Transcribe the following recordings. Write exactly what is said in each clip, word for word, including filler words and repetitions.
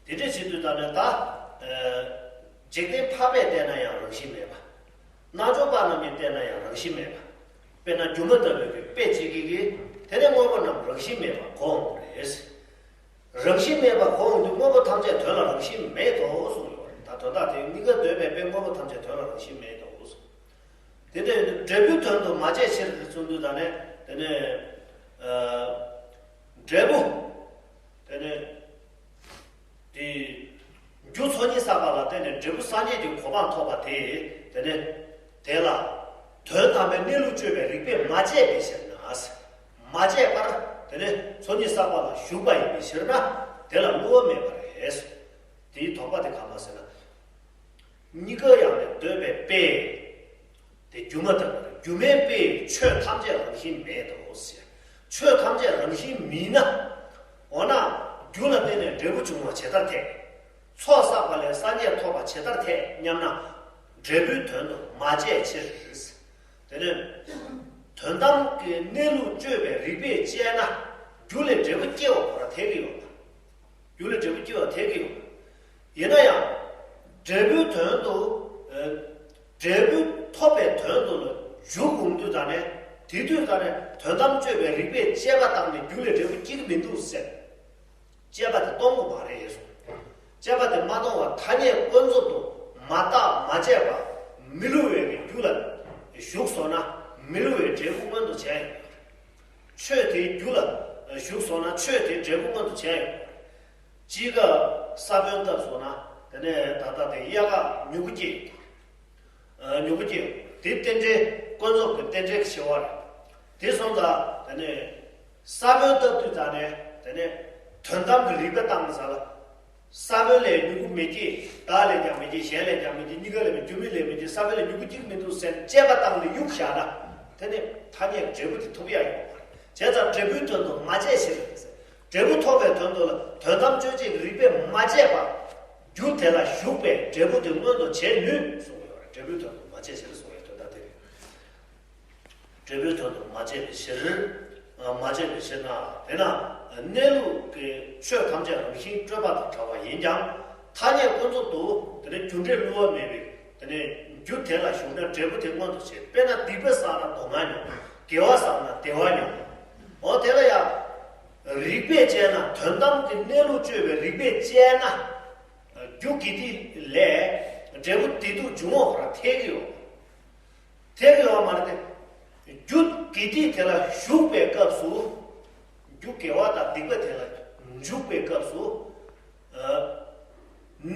དེ་འདྲ་བྱེད་དུས་ད་ནི་ད། ཨ། འཇིག་རྟེན་འཕགས་པས་བལྟས་ན་ཡང་རང་བཞིན་མེད་པ། རྣལ་འབྱོར་པ་རྣམས་ཀྱིས་བལྟས་ན་ཡང་རང་བཞིན་མེད་པ། དཔེར་ན་སྒྱུ་མ་ལྟ་བུའི་གི་དཔེ་གཅིག་གིས་གིས་དེ་ནས་དངོས་པོ་རྣམས་རང་བཞིན་མེད་པར་གོ་འོང་གི་རེད། རང་བཞིན་མེད་པར་གོ་འོང་དུས་དངོས་པོ་ཐམས་ཅད་དོན་ལ་རང་བཞིན་མེད་དོ་གསུངས་ཡོད་རེད། ད་དོན་དག་དེ་གཉིས་ཀ་འདོད་པའི་དཔེ་དངོས་པོ་ཐམས་ཅད་དོན་ལ་རང་བཞིན་མེད་དོ་གསུངས། དེ་ནས་འབྲས་བུའི་དོན་དུ་མ་དཔྱད་ཕྱིར་དེ་གསུངས་དུས་ད་ནས་དེ་ནས། ཨ། འབྲས་བུ། དེ་ནས། དེ། རྒྱུ་ཚོགས་གཉིས་བསགས་པ་ལ་བརྟེན་ནས་འབྲས་བུ་སངས་རྒྱས་ཀྱི་གོ་འཕང་ཐོབ་པ་དེ། དེ་ནས། དེ་ལ། དོན་དམ་པའི་གནས་ལུགས་དཔྱོད་པའི་རིགས་པས་མ་དཔྱད་པའི་ཕྱིར་ན། མ་དཔྱད་པར། དེ་ནས་ཚོགས་གཉིས་བསགས་པ་ལ་ཞུགས་པ་ཡིན་པའི་ཕྱིར་ན། དེ་ལ་བསླུ་བ་མེད་པ་རེད། དེའི་དོགས་པ་དེ་ག་མ་ཟེར་ན། གཉིས་ཀ་ཡང་ནི་འདོད་པའི་དཔེ། དེ་སྒྱུ་མ་ལྟ་བུ་རེད། སྒྱུ་མའི་དཔེ་ཆོས་ཐམས་ཅད་རང་བཞིན་མེད་དོ་ཟེར། ཆོས་ཐམས་ཅད་རང་བཞིན་མིན་ན། འོ་ན། རྒྱུ་ལ་བརྟེན་ནས་འབྲས་བུ་འབྱུང་བ་ཇི་ལྟར་འཐད། ཚོགས་བསགས་པ་ལས་སངས་རྒྱས་ཐོབ་པ་ཇི་ལྟར་འཐད་སྙམ་ན། འབྲས་བུའི་དོན་དུ་མ་དཔྱད་ཕྱིར། དེ་ནས། དོན་དམ་གྱི་གནས་ལུགས་དཔྱོད་པའི་རིགས་པས་དཔྱད་ན། རྒྱུ་ལས་འབྲས་བུ་སྐྱེ་བ་ཁོ་ན་འཐད་ཀྱི་ཡོད་པ། རྒྱུ་ལས་འབྲས་བུ་སྐྱེ་བ་འཐད་ཀྱི་ཡོད། ཡིན་ན་ཡང་། འབྲས་བུའི་དོན་དུ། ཨ། འབྲས་བུ་ཐོབ་པའི་དོན་དུ་ལ་ཞུགས་འོང་དུས་ད་ནས། དེ་དུས་ད་ནས་དོན་དམ་དཔྱོད་པའི་རིགས་པས་དཔྱད་པ་བཏང་ནས་རྒྱུ་ལས་འབྲས་བུ་སྐྱེ་གི་མི་འདུག་ཟེར། དཔྱད་པ་དེ་གཏོང་དགོས་མ་རེད་གསུངས། དཔྱད་པ་དེ་མ་གཏོང་བར་ཐ་སྙད་ཀུན་རྫོབ་ཏུ་མ་བརྟགས་མ་དཔྱད་པ། མི་བསླུ་བའི་རྒྱུ་ལ་ཞུགས་སོང་ན། མི་བསླུ་བའི་འབྲས་བུ་མངོན་དུ་བྱས་ཡོང་གི་རེད། ཆོས་དེའི་རྒྱུ་ལ་ཞུགས་སོང་ན་ཆོས་དེའི་འབྲས་བུ་མངོན་དུ་བྱས་ཡོང་། དཔྱིད་ཀ་ས་བོན་བཏབ་སོང་ན་དེ་ནས་ད་ལྟ་དེ་དབྱར་ཁ་མྱུ་གུ་སྐྱེ། ཨ། མྱུ་གུ་སྐྱེ། དེ་རྟེན་འབྲེལ་ཀུན་རྫོབ་ཀྱི་རྟེན་འབྲེལ་གྱི་ཆེ་བ་རེད། དེ་སོང་ཙང་དེ་ནས་ས་བོན་བཏབ་དུས་ད་ནས་དེ་ནས་དོན་དམ་གྱི་རིགས་པ་བཏང་ས་ལ། ས་བོན་ལས་མྱུ་གུ་མི་སྐྱེ། བདག་ལས་ཀྱང་མི་སྐྱེ། གཞན་ལས་ཀྱང་མི་སྐྱེ། གཉིས་ཀ་ལས་མི། རྒྱུ་མེད་ལས་མི་སྐྱེ། ས་བོན་ལས་མྱུ་གུ་གཅིག་མི་འདུག་ཟེར་དཔྱད་པ་བཏང་ནས་གཡུག་བཞག་ན། དེ་ནི་ཐ་སྙད་འབྲས་བུ་དེ་ཐོབ་ཡ་ཡོད་མ་རེད། བྱས་ཙང་འབྲས་བུའི་དོན་དུ་མ་དཔྱད་ཕྱིར། འབྲས་བུ་ཐོབ་པའི་དོན་དུ་ལ་དོན་དམ་དཔྱོད་བྱེད་ཀྱི་རིགས་པས་མ་དཔྱད་པ། རྒྱུ་དེ་ལ་ཞུགས་པས་འབྲས་བུ་དེ་མངོན་དུ་བྱེད་ནུས་གསུངས་ཡོད་རེད། འབྲས་བུའི་དོན་དུ་མ་དཔྱད་ཕྱིར་གསུངས་ཡོད་དོན་དག་དེ་རེད། འབྲས་བུའི་དོན་དུ་མ་དཔྱད་པའི་ཕྱིར། མ་དཔྱད་པའི་ཕྱིར་ན། དེས་ན་གནས་ལུགས་ཀྱི་ཆོས་ཐམས་ཅད་རང་བཞིན་སྤྲོས་པ་དང་བྲལ་བ་ཡིན་ཀྱང་། ཐ་སྙད་ཀུན་རྫོབ་ཏུ་དེ་ནི་རྒྱུ་འབྲས་བསླུ་བ་མེད་པའི་དེ་ནི་རྒྱུ་དེ་ལ་ཞུགས་ན་འབྲས་བུ་དེ་མངོན་དུ་བྱེད། དཔེར་ན་སྡིག་པ་བསགས་ན་སྡུག་བསྔལ་མྱོང་། དགེ་བ་བསགས་ན་བདེ་བ་མྱོང་། འོ་དེ་ལ་ཡང་རིགས་པས་དཔྱད་ན། དོན་དམ་གྱི་གནས་ལུགས་དཔྱོད་པའི་རིགས་པས་དཔྱད་ན། རྒྱུ་དགེ་སྡིག་ལས་འབྲས་བུ་བདེ་སྡུག་འབྱུང་བ་ཁོ་རང་འཐད་ཀྱི་ཡོད། དེ་གི་ཡོད་མ་རེད་དེ། རྒྱུ་དགེ་སྡིག་དེ་ལ་ཞུགས་པའི་སྐབས་སུ། རྒྱུ་དགེ་བ་དང་སྡིག་པ་དེ་ལ་འཇུག་པའི་སྐབས་སུ། ཨ།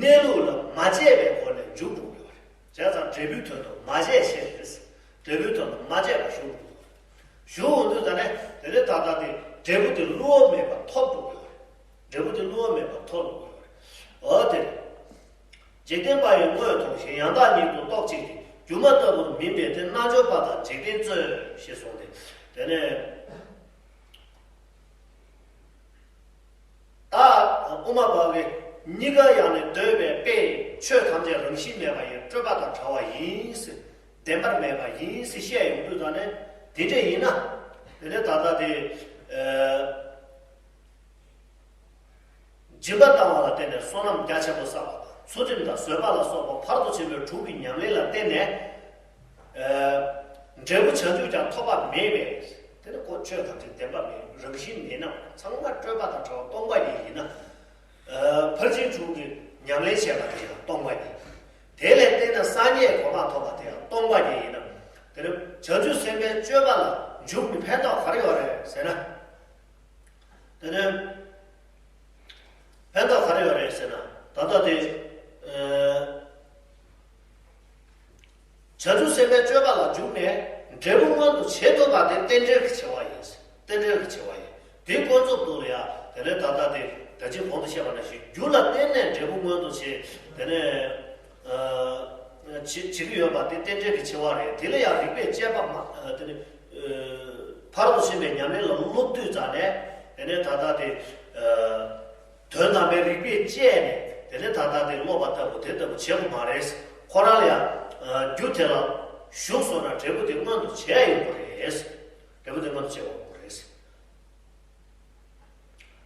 གནས་ལུགས་ལ་མ་དཔྱད་པའི་སྒོ་ནས་འཇུག་འགྲོ་གི་ཡོད་རེད། བྱས་ཙང་འབྲས་བུའི་དོན་དུ་མ་དཔྱད་ཕྱིར། འབྲས་བུའི་དོན་དུ་མ་དཔྱད་པར་ཞུགས་འགྲོ་གི་ཡོད་རེད། ཞུགས་འོང་དུས་ད་ནས་དེ་ནས་ད་ལྟ་དེ་འབྲས་བུ་དེ་བསླུ་བ་མེད་པར་ཐོབ་འགྲོ་གི་ཡོད་རེད། འབྲས་བུ་དེ་བསླུ་བ་མེད་པར་ཐོབ་འགྲོ་གི་ཡོད་རེད། འོ་དེ་རེད། འཇིག་རྟེན་པ་ཡི་དངོས་མཐོང་ཞིང་། ཡང་དག་ཉིད་དུ་རྟོག་བྱེད་ཀྱི། སྒྱུ་མ་ལྟ་བུར་མིན་པས་དེ། རྣལ་འབྱོར་པ་དག་འཇིག་རྟེན་རྩོད། ཞེས་གསུངས་ཏེ། དེ་ནས་ད་དབུ་མ་པ་གིས་གཉིས་ཀ་ཡང་ནི་འདོད་པའི་དཔེ་ཆོས་ཐམས་ཅད་རང་བཞིན་མེད་པ་ཡི་སྤྲོས་པ་དང་བྲལ་བ་ཡིན་ཟེར། བདེན་པར་མེད་པ་ཡིན་ཟེར་བཤད་ཡོང་དུས་ད་ནས་དེ་འདྲ་ཡིན་ན། དེ་ནས་ད་ལྟ་དེ། ཨ། སྦྱིན་པ་བཏང་བ་ལ་བརྟེན་ནས་བསོད་ནམས་རྒྱ་ཆེན་པོ་བསགས་པ་དང་། ཚུལ་ཁྲིམས་དང་བཟོད་པ་ལ་སོགས་པ་ཕར་དུ་ཕྱིན་པའི་དྲུག་གི་ཉམས་ལེན་ལ་བརྟེན་ནས། ཨ། འབྲས་བུ་བྱང་ཆུབ་ཀྱང་ཐོབ་པ་མེད་པས། དེ་ནི་ཁོ་ཆོས་ཐམས་ཅད་བདེན་པ་མེད། རང་བཞིན་མེད་ན། ཚང་མ་སྤྲོས་པ་དང་བྲལ་བ་སྟོང་པ་ཉིད་ཡིན་ན། ཨ། ཕར་ཕྱིན་དྲུག་གི་ཉམས་ལེན་བྱས་པ་དེ་ཡང་སྟོང་པ་ཉིད། དེ་ལས་བརྟེན་ནས་སངས་རྒྱས་གོ་འཕང་ཐོབ་པ་དེ་ཡང་སྟོང་པ་ཉིད་ཡིན་ན། དེ་ནི་བྱང་ཆུབ་སེམས་དཔའི་སྤྱོད་པ་ལ་འཇུག་ནི་ཕན་ཐོགས་ག་རེ་ཡོད་རེད་ཟེར་ན། དེ་ནས་ཕན་ཐོགས་ག་རེ་ཡོད་རེད་ཟེར་ན། ད་ལྟ་དེ། ཨ། བྱང་ཆུབ་སེམས་དཔའི་སྤྱོད་པ་ལ་འཇུག་ནས་འབྲས་བུ་མངོན་དུ་བྱེད་ཐུབ་པ་དེ་རྟེན་འབྲེལ་གྱི་ཆེ་བ་ཡིན། རྟེན་འབྲེལ་གྱི་ཆེ་བ་ཡིན། དེ་ཀུན་རྫོབ་ཏུ་ལ་ཡང་དེ་ནས་ད་ལྟ་དེ་ད་ཅི་གོང་དུ་བཤད་པ་ནང་བཞིན་རྒྱུ་ལ་བརྟེན་ནས་འབྲས་བུ་མངོན་དུ་བྱེད། དེ་ནས། ཨ། བྱེད་བྱེད་ཀྱི་ཡོད་པ་དེ་རྟེན་འབྲེལ་གྱི་ཆེ་བ་རེད། དེ་ལ་ཡང་རིགས་པས་དཔྱད་པ་མ། ཨ། དེ་ནི། ཨ། ཕར་དུ་ཕྱིན་པའི་ཉམས་ལེན་ལ་སློབ་དུས་ཙམ་ནས་དེ་ནས་ད་ལྟ་དེ། ཨ། དོན་དམ་པའི་རིགས་པས་དཔྱད་ནས་དེ་ནས་ད་ལྟ་དེ་སློབ་པ་ལྟ་བུ་དེ་ལྟ་བུ་བྱེད་དགོས་མ་རེད། ཁོ་རང་ལ་ཡང་། ཨ། རྒྱུ་དེ་ལ་ཞུགས་སོང་ན་འབྲས་བུ་དེ་མངོན་དུ་བྱས་ཡོང་གི་རེད། འབྲས་བུ་དེ་མངོན་དུ་བྱས་ཡོང་གི་རེད།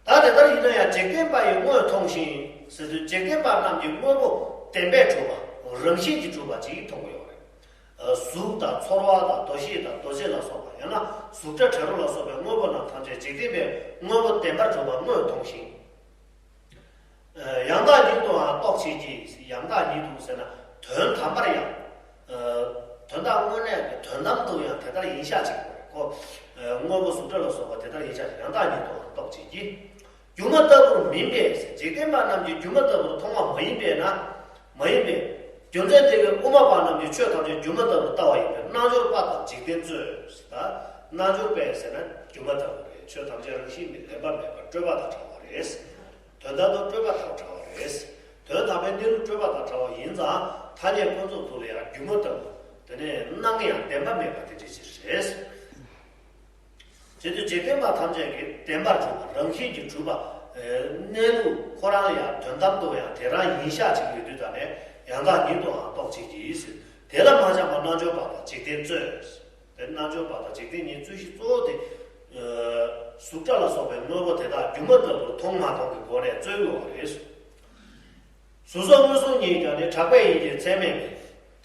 ད་དེ་ལྟར་ཡིན་ན་ཡང་ འཇིག་རྟེན་པ་ཡི་དངོས་མཐོང་ཞིང་ཟེར་དུས། འཇིག་རྟེན་པ་རྣམས་ཀྱིས་དངོས་པོ་བདེན་པས་གྲུབ་པ། རང་བཞིན་གྱིས་གྲུབ་པ་ཅིག་མཐོང་གི་ཡོད་རེད། གཟུགས་དང་ཚོར་བ་དང་འདུ་ཤེས་དང་འདུ་བྱེད་ལ་སོགས་པ། ཡང་ན་གཟུགས་སྒྲ་དྲི་རོ་ལ་སོགས་པའི་དངོས་པོ་རྣམས་ཐམས་ཅད་འཇིག་རྟེན་པའི་དངོས་པོ་བདེན་པར་གྲུབ་པ་དངོས་མཐོང་ཞིང་། ཡང་དག་ཉིད་དུའང་རྟོག་བྱེད་ཀྱི། ཡང་དག་ཉིད་དུ་ཟེར་ན་དོན་དམ་པར་ཡང་། དོན་དག་དངོས་གནས་ཀྱི་དོན་དམ་དུ་ཡང་དེ་ལྟར་ཡིན་ཤག་ཅིག་ཁོ། དངོས་པོ་གཟུགས་སྒྲ་ལ་སོགས་པ་དེ་ལྟར་ཡིན་ཤག་ཅིག། ཡང་དག་ཉིད་དུའང་རྟོག་བྱེད་ཀྱི། སྒྱུ་མ་ལྟ་བུར་མིན་པས། འཇིག་རྟེན་པ་རྣམས་ཀྱིས་སྒྱུ་མ་ལྟ་བུར་མཐོང་བ་མ་ཡིན་པས་ན། མ་ཡིན་པས། རྒྱུ་མཚན་དེ་གིས་དབུ་མ་པ་རྣམས་ཀྱིས་ཆོས་ཐམས་ཅད་སྒྱུ་མ་ལྟ་བུར་ལྟ་བ་ཡིན་པས། རྣལ་འབྱོར་པ་དག་འཇིག་རྟེན་རྩོད། ད་རྣལ་འབྱོར་པས་ཟེར་ན་སྒྱུ་མ་ལྟ་བུ་རེད། ཆོས་ཐམས་ཅད་རང་བཞིན་མེད། བདེན་པ་མེད་པ། སྤྲོས་པ་དང་བྲལ་བ་རེད། དོན་དམ་དུ་སྤྲོས་པ་དང་བྲལ་བ་རེད། དོན་དམ་པའི་གནས་ལུགས་སྤྲོས་པ་དང་བྲལ་བ་ཡིན་ཙང་། ཐ་སྙད་ཀུན་རྫོབ་ཏུ་ལ་ཡང་སྒྱུ་མ་ལྟ་བུ། དེ་ནས་སྣང་ཡང་བདེན་པ་མེད་པ་དེ་འདྲ་ཅིག་རེད། བྱེད་དུས་འཇིག་རྟེན་པ་ཐམས་ཅད་ཀྱིས་བདེན་པར་གྲུབ་པ། རང་བཞིན་གྱིས་གྲུབ་པ། གནས་ལུགས་ཁོ་རང་ལ་ཡང་དོན་དམ་དུ་ཡང་དེ་རང་ཡིན་ཤག་ཅིག་ཡོད་དུས། ད་ནས་ཡང་དག་ཉིད་དུའང་རྟོག་བྱེད་ཀྱི་ཟེར། དེ་ལ་མ་ཆགས་པར་རྣལ་འབྱོར་པ་དག་འཇིག་རྟེན་རྩོད། དེ་རྣལ་འབྱོར་པ་དག་འཇིག་རྟེན་གཉིས་རྩོད་གཞི་གཙོ་བོ་དེ། གཟུགས་སྒྲ་ལ་སོགས་པའི་དངོས་པོ་དེ་དག་སྒྱུ་མ་ལྟ་བུར་མཐོང་མ་མཐོང་གི་སྒོ་ནས་རྩོད་དགོས་པ་རེད། གཟུགས་སོགས་མངོན་སུམ་ཉིད་ཀྱང་ནི། གྲགས་པས་ཡིན་གྱི་ཚད་མས་མིན།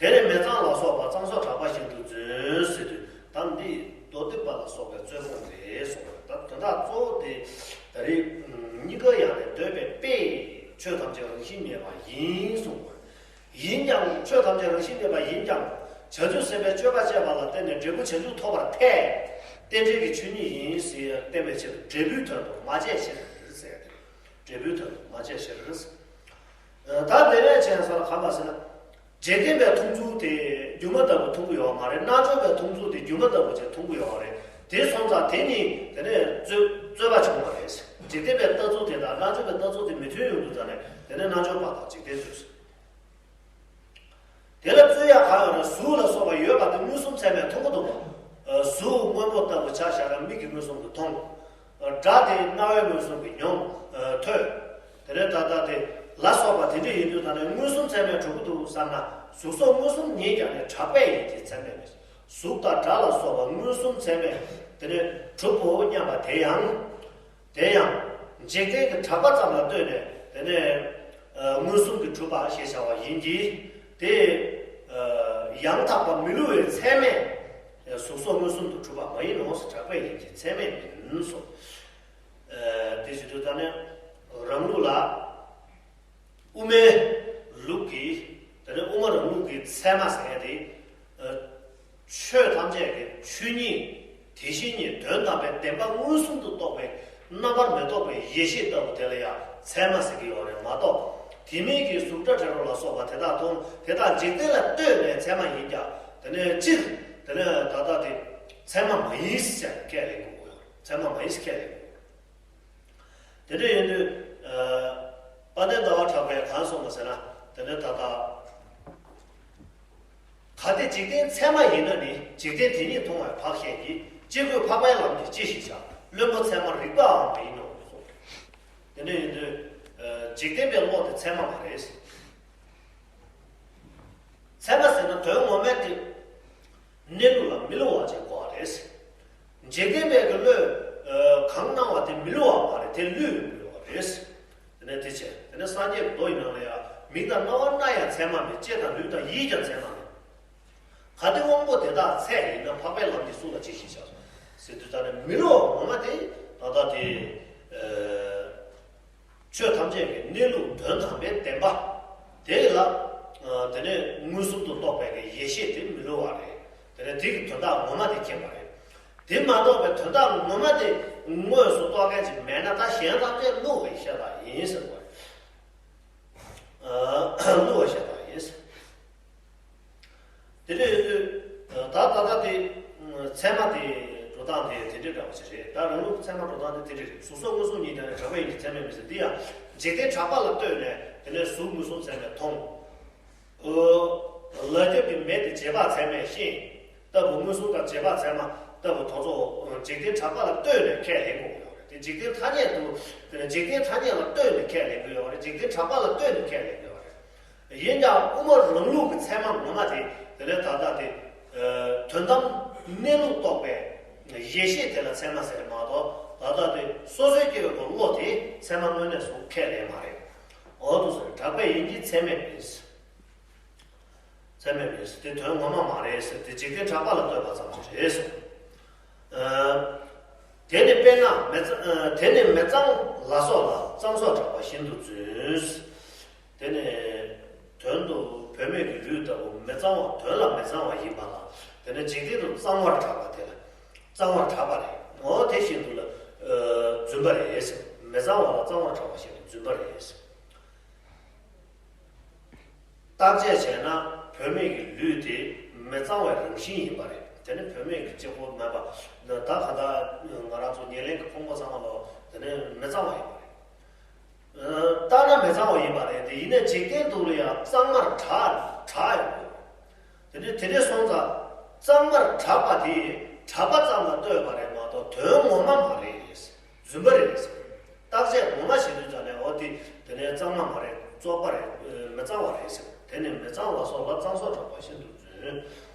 དེ་ནི་མེ་གཙང་ལ་སོགས་པ་གཙང་སོགས་གྲགས་པ་བཞིན་དུ་རྫུན་ཟེར་དུས། ད་འདི་མདོ་སྡེ་པ་ལ་སོགས་པའི་རྩོད་སྤོང་རེད་གསུངས་པ་རེད། ད་དོན་དག་གཙོ་བོ་དེ་ད་རེས་གཉིས་ཀ་ཡང་ནི་འདོད་པའི་དཔེས་ཆོས་ཐམས་ཅད་རང་བཞིན་མེད་པ་ཡིན་གསུངས་པ། ཡིན་ཀྱང་། ཆོས་ཐམས་ཅད་རང་བཞིན་མེད་པ་ཡིན་ཀྱང་། བྱང་ཆུབ་སེམས་དཔའི་སྤྱོད་པ་སྤྱད་པ་ལ་བརྟེན་ནས་འབྲས་བུ་བྱང་ཆུབ་ཐོབ་པར་ཐལ། རྟེན་འབྲེལ་གྱི་ཆོས་ཉིད་ཡིན་ཟེར་བསྟན་པའི་ཕྱིར་འབྲས་བུའི་དོན་དུ་མ་དཔྱད་ཕྱིར་ཟེར་ཏེ། འབྲས་བུའི་དོན་དུ་མ་དཔྱད་ཕྱིར། ད་དེ་ནས་བྱས་ཙང་ག་རེ་ཟེར་ན། འཇིག་རྟེན་པའི་མཐོང་ཚུལ་དེ་སྒྱུ་མ་ལྟ་བུ་མཐོང་གི་ཡོད་མ་རེད། རྣལ་འབྱོར་པའི་མཐོང་ཚུལ་དེ་སྒྱུ་མ་ལྟ་བུ་ཅིག་མཐོང་གི་ཡོད་རེད། དེ་སོང་ཙང་དེ་གཉིས་དེ་ནས་རྩོད་རྩོད་པ་བྱུང་བ་རེད། འཇིག་རྟེན་པའི་ལྟ་ཚུལ་དེ་དང་རྣལ་འབྱོར་པའི་ལྟ་ཚུལ་དེ་མི་མཐུན་ཡོང་དུས། ད་ནས་དེ་ནས་རྣལ་འབྱོར་པ་དག་འཇིག་རྟེན་རྩོད་ཟེར། དེ་ལ་རྩོད་ཡག་གང་ཡོད་ན། གཟུགས་ལ་སོགས་པ་ཡོད་པ་དེ་མངོན་སུམ་ཚད་མས་མཐོང་གི་འདུག་པ། གཟུགས་དངོས་པོ་ལྟ་བུ་ཆ་བཞག་ན་མིག་གིས་མངོན་སུམ་དུ་མཐོང་། སྒྲ་དེ་རྣ་བས་མངོན་སུམ་གྱིས་མྱོང་། ཐོས། དེ་ནས་ད་ལྟ་དེ་ལ་སོགས་པ་དེ་འདྲ་ཡིན་དུས། ད་ནས་མངོན་སུམ་ཚད་མས་གྲུབ་ཀྱི་འདུག་བསམ་ན། གཟུགས་སོགས་མངོན་སུམ་ཉིད་ཀྱང་ནི། གྲགས་པས་ཡིན་གྱི་ཚད་མས་མིན། གཟུགས་དང་སྒྲ་ལ་སོགས་པ་མངོན་སུམ་ཚད་མས་དེ་ནས་གྲུབ་བོ་སྙམ་པ་དེ་ཡང་། དེ་ཡང་། འཇིག་རྟེན་གྱི་གྲགས་པ་ཙམ་ལ་ལྟོས་ནས་དེ་ནས་མངོན་སུམ་གྱིས་གྲུབ་པ་ཞེས་བྱ་བ་ཡིན་གྱི། དེ་ཡང་དག་པ་མི་བསླུ་བའི་ཚད་མས་གཟུགས་སོགས་མངོན་སུམ་དུ་གྲུབ་པ་མ་ཡིན་ནོ། གྲགས་པས་ཡིན་གྱི་ཚད་མས་མིན་གསུངས། དེ་བྱེད་དུས་ད་ནས་རང་ལུགས་ལ། དབུ་མའི་ལུགས་ཀྱི། དེ་ནས་དབུ་མ་རང་ལུགས་ཀྱི་ཚད་མ་ཟེར་ཡ་དེ། ཆོས་ཐམས་ཅད་ཀྱི་ཆོས་ཉིད་དེ་བཞིན་ཉིད་དོན་དམ་པའི་བདེན་པ་མངོན་སུམ་དུ་རྟོགས་པའི་རྣམ་པར་མི་རྟོག་པའི་ཡེ་ཤེས་ལྟ་བུ་དེ་ལ་ཡང་ཚད་མ་ཟེར་གྱི་ཡོད་རེད་མ་གཏོགས། དེ་མིན་གྱི་གཟུགས་སྒྲ་དྲི་རོ་ལ་སོགས་པ་དེ་དག་མཐོང་། དེ་དག་འཇིག་རྟེན་ལ་ལྟོས་ནས་ཚད་མ་ཡིན་ཀྱང་། དེ་ནས་སྤྱིར་དེ་ནས་ད་ལྟ་དེ་ཚད་མ་མ་ཡིན་ཟེར་ཁས་ལེན་དགོས་ཡོད། ཚད་མ་མ་ཡིན་ཟེར་ཁས་ལེན་དགོས་ཡོད། དེ་འདྲ་ཡིན་དུས། ཨ། དཔལ་ལྡན་ཟླ་བ་གྲགས་པས་གང་གསུངས་པ་ཟེར་ན། དེ་ནས་ད་ལྟ་གལ་ཏེ་འཇིག་རྟེན་ཚད་མ་ཡིན་ན་ནི། འཇིག་རྟེན་དེ་ཉིད་མཐོང་བས་འཕགས་བཤད་ཀྱི། སྐྱེ་དགུའི་འཕགས་པའི་ལམ་གྱིས་ཅི་ཞིག་བྱ། བླུན་པོ་ཚད་མར་རིགས་པའང་མ་ཡིན་ནོ་གསུངས། དེ་འདྲ་ཡིན་དུས། ཨ། འཇིག་རྟེན་པའི་བློ་དེ་ཚད་མ་མ་རེད། ཚད་མ་ཟེར་ན་དོན་ངོ་མ་དེ་གནས་ལུགས་ལ་མི་བསླུ་བ་ཅིག་དགོས་པ་རེད། འཇིག་རྟེན་པའི་གི་བློས། ཨ། གང་སྣང་བ་དེ་མི་བསླུ་བ་མ་རེད། དེ་བསླུས་ཡོང་གི་ཡོད་པ་རེད། དེ་ནས་དེ་བྱས། དེ་ནས་སངས་རྒྱས་ཀྱི་མདོ་ཡི་ནང་ལ་ཡང་། མིག་དང་རྣ་བ་སྣ་ཡང་ཚད་མ་མེད། ལྕེ་དང་ལུས་དང་ཡིད་ཀྱང་ཚད་མ་མེད། གལ་ཏེ་དབང་པོ་དེ་དག་ཚད་ཡིན་ན། འཕགས་པའི་ལམ་གྱིས་སུ་ལ་ཅི་ཞིག་བྱ། ཟེར་དུས་ད་ནི་མི་བསླུ་བ་ངོ་མ་དེ་ད་ལྟ་དེ། ཨ། ཆོས་ཐམས་ཅད་ཀྱི་གནས་ལུགས་དོན་དམ་པའི་བདེན་པ་དེ་ལ། ཨ། དེ་ནས་མངོན་སུམ་དུ་རྟོགས་པའི་གི་ཡེ་ཤེས་དེ་མི་བསླུ་བ་རེད། དེ་ནས་དེ་གི་དོན་དག་ངོ་མ་དེ་མཁྱེན་པ་རེད། དེ་མ་གཏོགས་པའི་དོན་དག་ངོ་མ་དེ་དངོས་སུ་རྟོགས་མཁན་ཅིག་མེད་ན། ད་གཞན་ཐམས་ཅད་བསླུ་བའི་ཤ་སྟག་ཡིན་ཟེར་བ་རེད། ཨ། བསླུ་བའི་ཤ་སྟག་ཡིན་ཟེར། དེ་འདྲ་ཡོད་དུས། ད་ད་ལྟ་དེ་ཚད་མ་དེ་འགྲོ་སྟངས་དེ་དེ་འདྲ་འདྲ་བ་ཞིག་རེད། ད་རང་ལུགས་ཚད་མ་འགྲོ་སྟངས་དེ་དེ་འདྲ་རེད། གཟུགས་སོགས་མངོན་སུམ་ཉིད་ཀྱང་ནི། གྲགས་པས་ཡིན་གྱི་ཚད་མས་མིན་ཟེར། འདི་ཡང་འཇིག་རྟེན་གྲགས་པ་ལ་ལྟོས་ནས་དེ་ནས་གཟུགས་མངོན་སུམ་ཚད་མས་མཐོང་། ཨོ། ལ་རྒྱབ་ཀྱི་མེ་དེ་རྗེས་དཔག་ཚད་མས་ཤེས་ལྟ་བུ། མངོན་སུམ་དང་རྗེས་དཔག་ཚད་མ་ལྟ་བུ་དེ་ཚོ་འཇིག་རྟེན་གྲགས་པ་ལ་ལྟོས་ནས་ཁས་ལེན་དགོས་ཡོད་རེད། དེ་འཇིག་རྟེན་ཐ་སྙད་དུ། དེ་ནས་འཇིག་རྟེན་ཐ་སྙད་ལ་ལྟོས་ནས་ཁས་ལེན་དགོས་ཡོད་རེད། འཇིག་རྟེན་གྲགས་པ་ལ་ལྟོས་ནས་ཁས་ལེན་དགོས་ཡོད་རེད། ཡིན་ཀྱང་དབུ་མ་རང་ལུགས་ཀྱི་ཚད་མ་ངོ་མ་དེ། དེ་ལས་ད་ལྟ་དེ། ཨ། དོན་དམ་གནས་ལུགས་རྟོགས་པའི་ཡེ་ཤེས་དེ་ལ་ཚད་མ་ཟེར་མ་གཏོགས། ད་ལྟ་དེ་སོ་སོའི་སྐྱེ་བོའི་བློ་དེ་ཚད་མ་དངོས་གནས་སུ་ཁས་ལེན་མ་རེད། འོ་འདུག་ཟེར། གྲགས་པས་ཡིན་གྱི་ཚད་མས་མིན། ཚད་མས་མིན་ཟེར་དེ་དོན་ངོ་མ་མ་རེད་ཟེར་དེ་འཇིག་རྟེན་གྲགས་པ་ལ་ལྟོས་པ་ཙམ་ཞིག་རེད་ཟེར། ཨ། དེ་ནི་དཔེར་ན་མི་གཙང་། ཨ། དེ་ནི་མི་གཙང་ལ་སོགས་ལ་གཙང་སོགས་གྲགས་པ་ཤིན་ཏུ་རྫུན། དེ་ནི་དོན་དུ་བུད་མེད་ཀྱི་ལུས་ལྟ་བུ་མི་གཙང་བ། དོན་ལ་མི་གཙང་བ་ཡིན་པ་ལ། དེ་ནི་འཇིག་རྟེན་དུ་གཙང་བར་གྲགས་པ་དེ་ལ་གཙང་བར་གྲགས་པ་རེད། འོ་དེ་བཞིན་དུ་ལ། ཨ། རྫུན་པ་རེད་ཟེར། མི་གཙང་བ་ལ་གཙང་བར་གྲགས་པ་ཞིག་རྫུན་པ་རེད་ཟེར། བརྟག་དཔྱད་བྱས་ན་བུད་མེད་ཀྱི་ལུས་དེ་མི་གཙང་བའི་རང་བཞིན་ཡིན་པ་རེད། དེ་ནི་བུད་མེད་ཀྱི་གཅིག་པོ་མེད་པ། ད་ག་ད་ང་རང་ཚོ་ཉེར་ལེན་གྱི་ཕུང་པོ་ཚང་མ་ལོ་དེ་ནི་མི་གཙང་བ་ཡིན་པ་རེད། ཨ། བརྟགས་ན་མི་གཙང་བ་ཡིན་པ་རེད་དེ། ཡིན་ནའི་འཇིག་རྟེན་དུ་ལ་ཡང་གཙང་མར་གྲགས་གྲགས་ཡོང་གི་ཡོད་རེད། དེ་ནི་དེ་འདྲ་སོང་ཙང་གཙང་མར་གྲགས་པ་དེ་གྲགས་པ་ཙམ་ལ་ལྟོས་པ་རེད་མ་གཏོགས་དོན་ངོ་མ་མ་རེད། རྫུན་པ་རེད་ཟེར། བརྟག་དཔྱད་ངོ་མ་བྱེད་དུས་ཙམ་ནས་འོ་དེ་དེ་ནས་གཙང་མ་མ་རེད། བཙོག་པ་རེད། མི་གཙང་བ་རེད་ཟེར། དེ་ནས་མི་གཙང་ལ་སོགས་ལ་གཙང་སོགས་གྲགས་པ་ཤིན་ཏུ་རྫུན།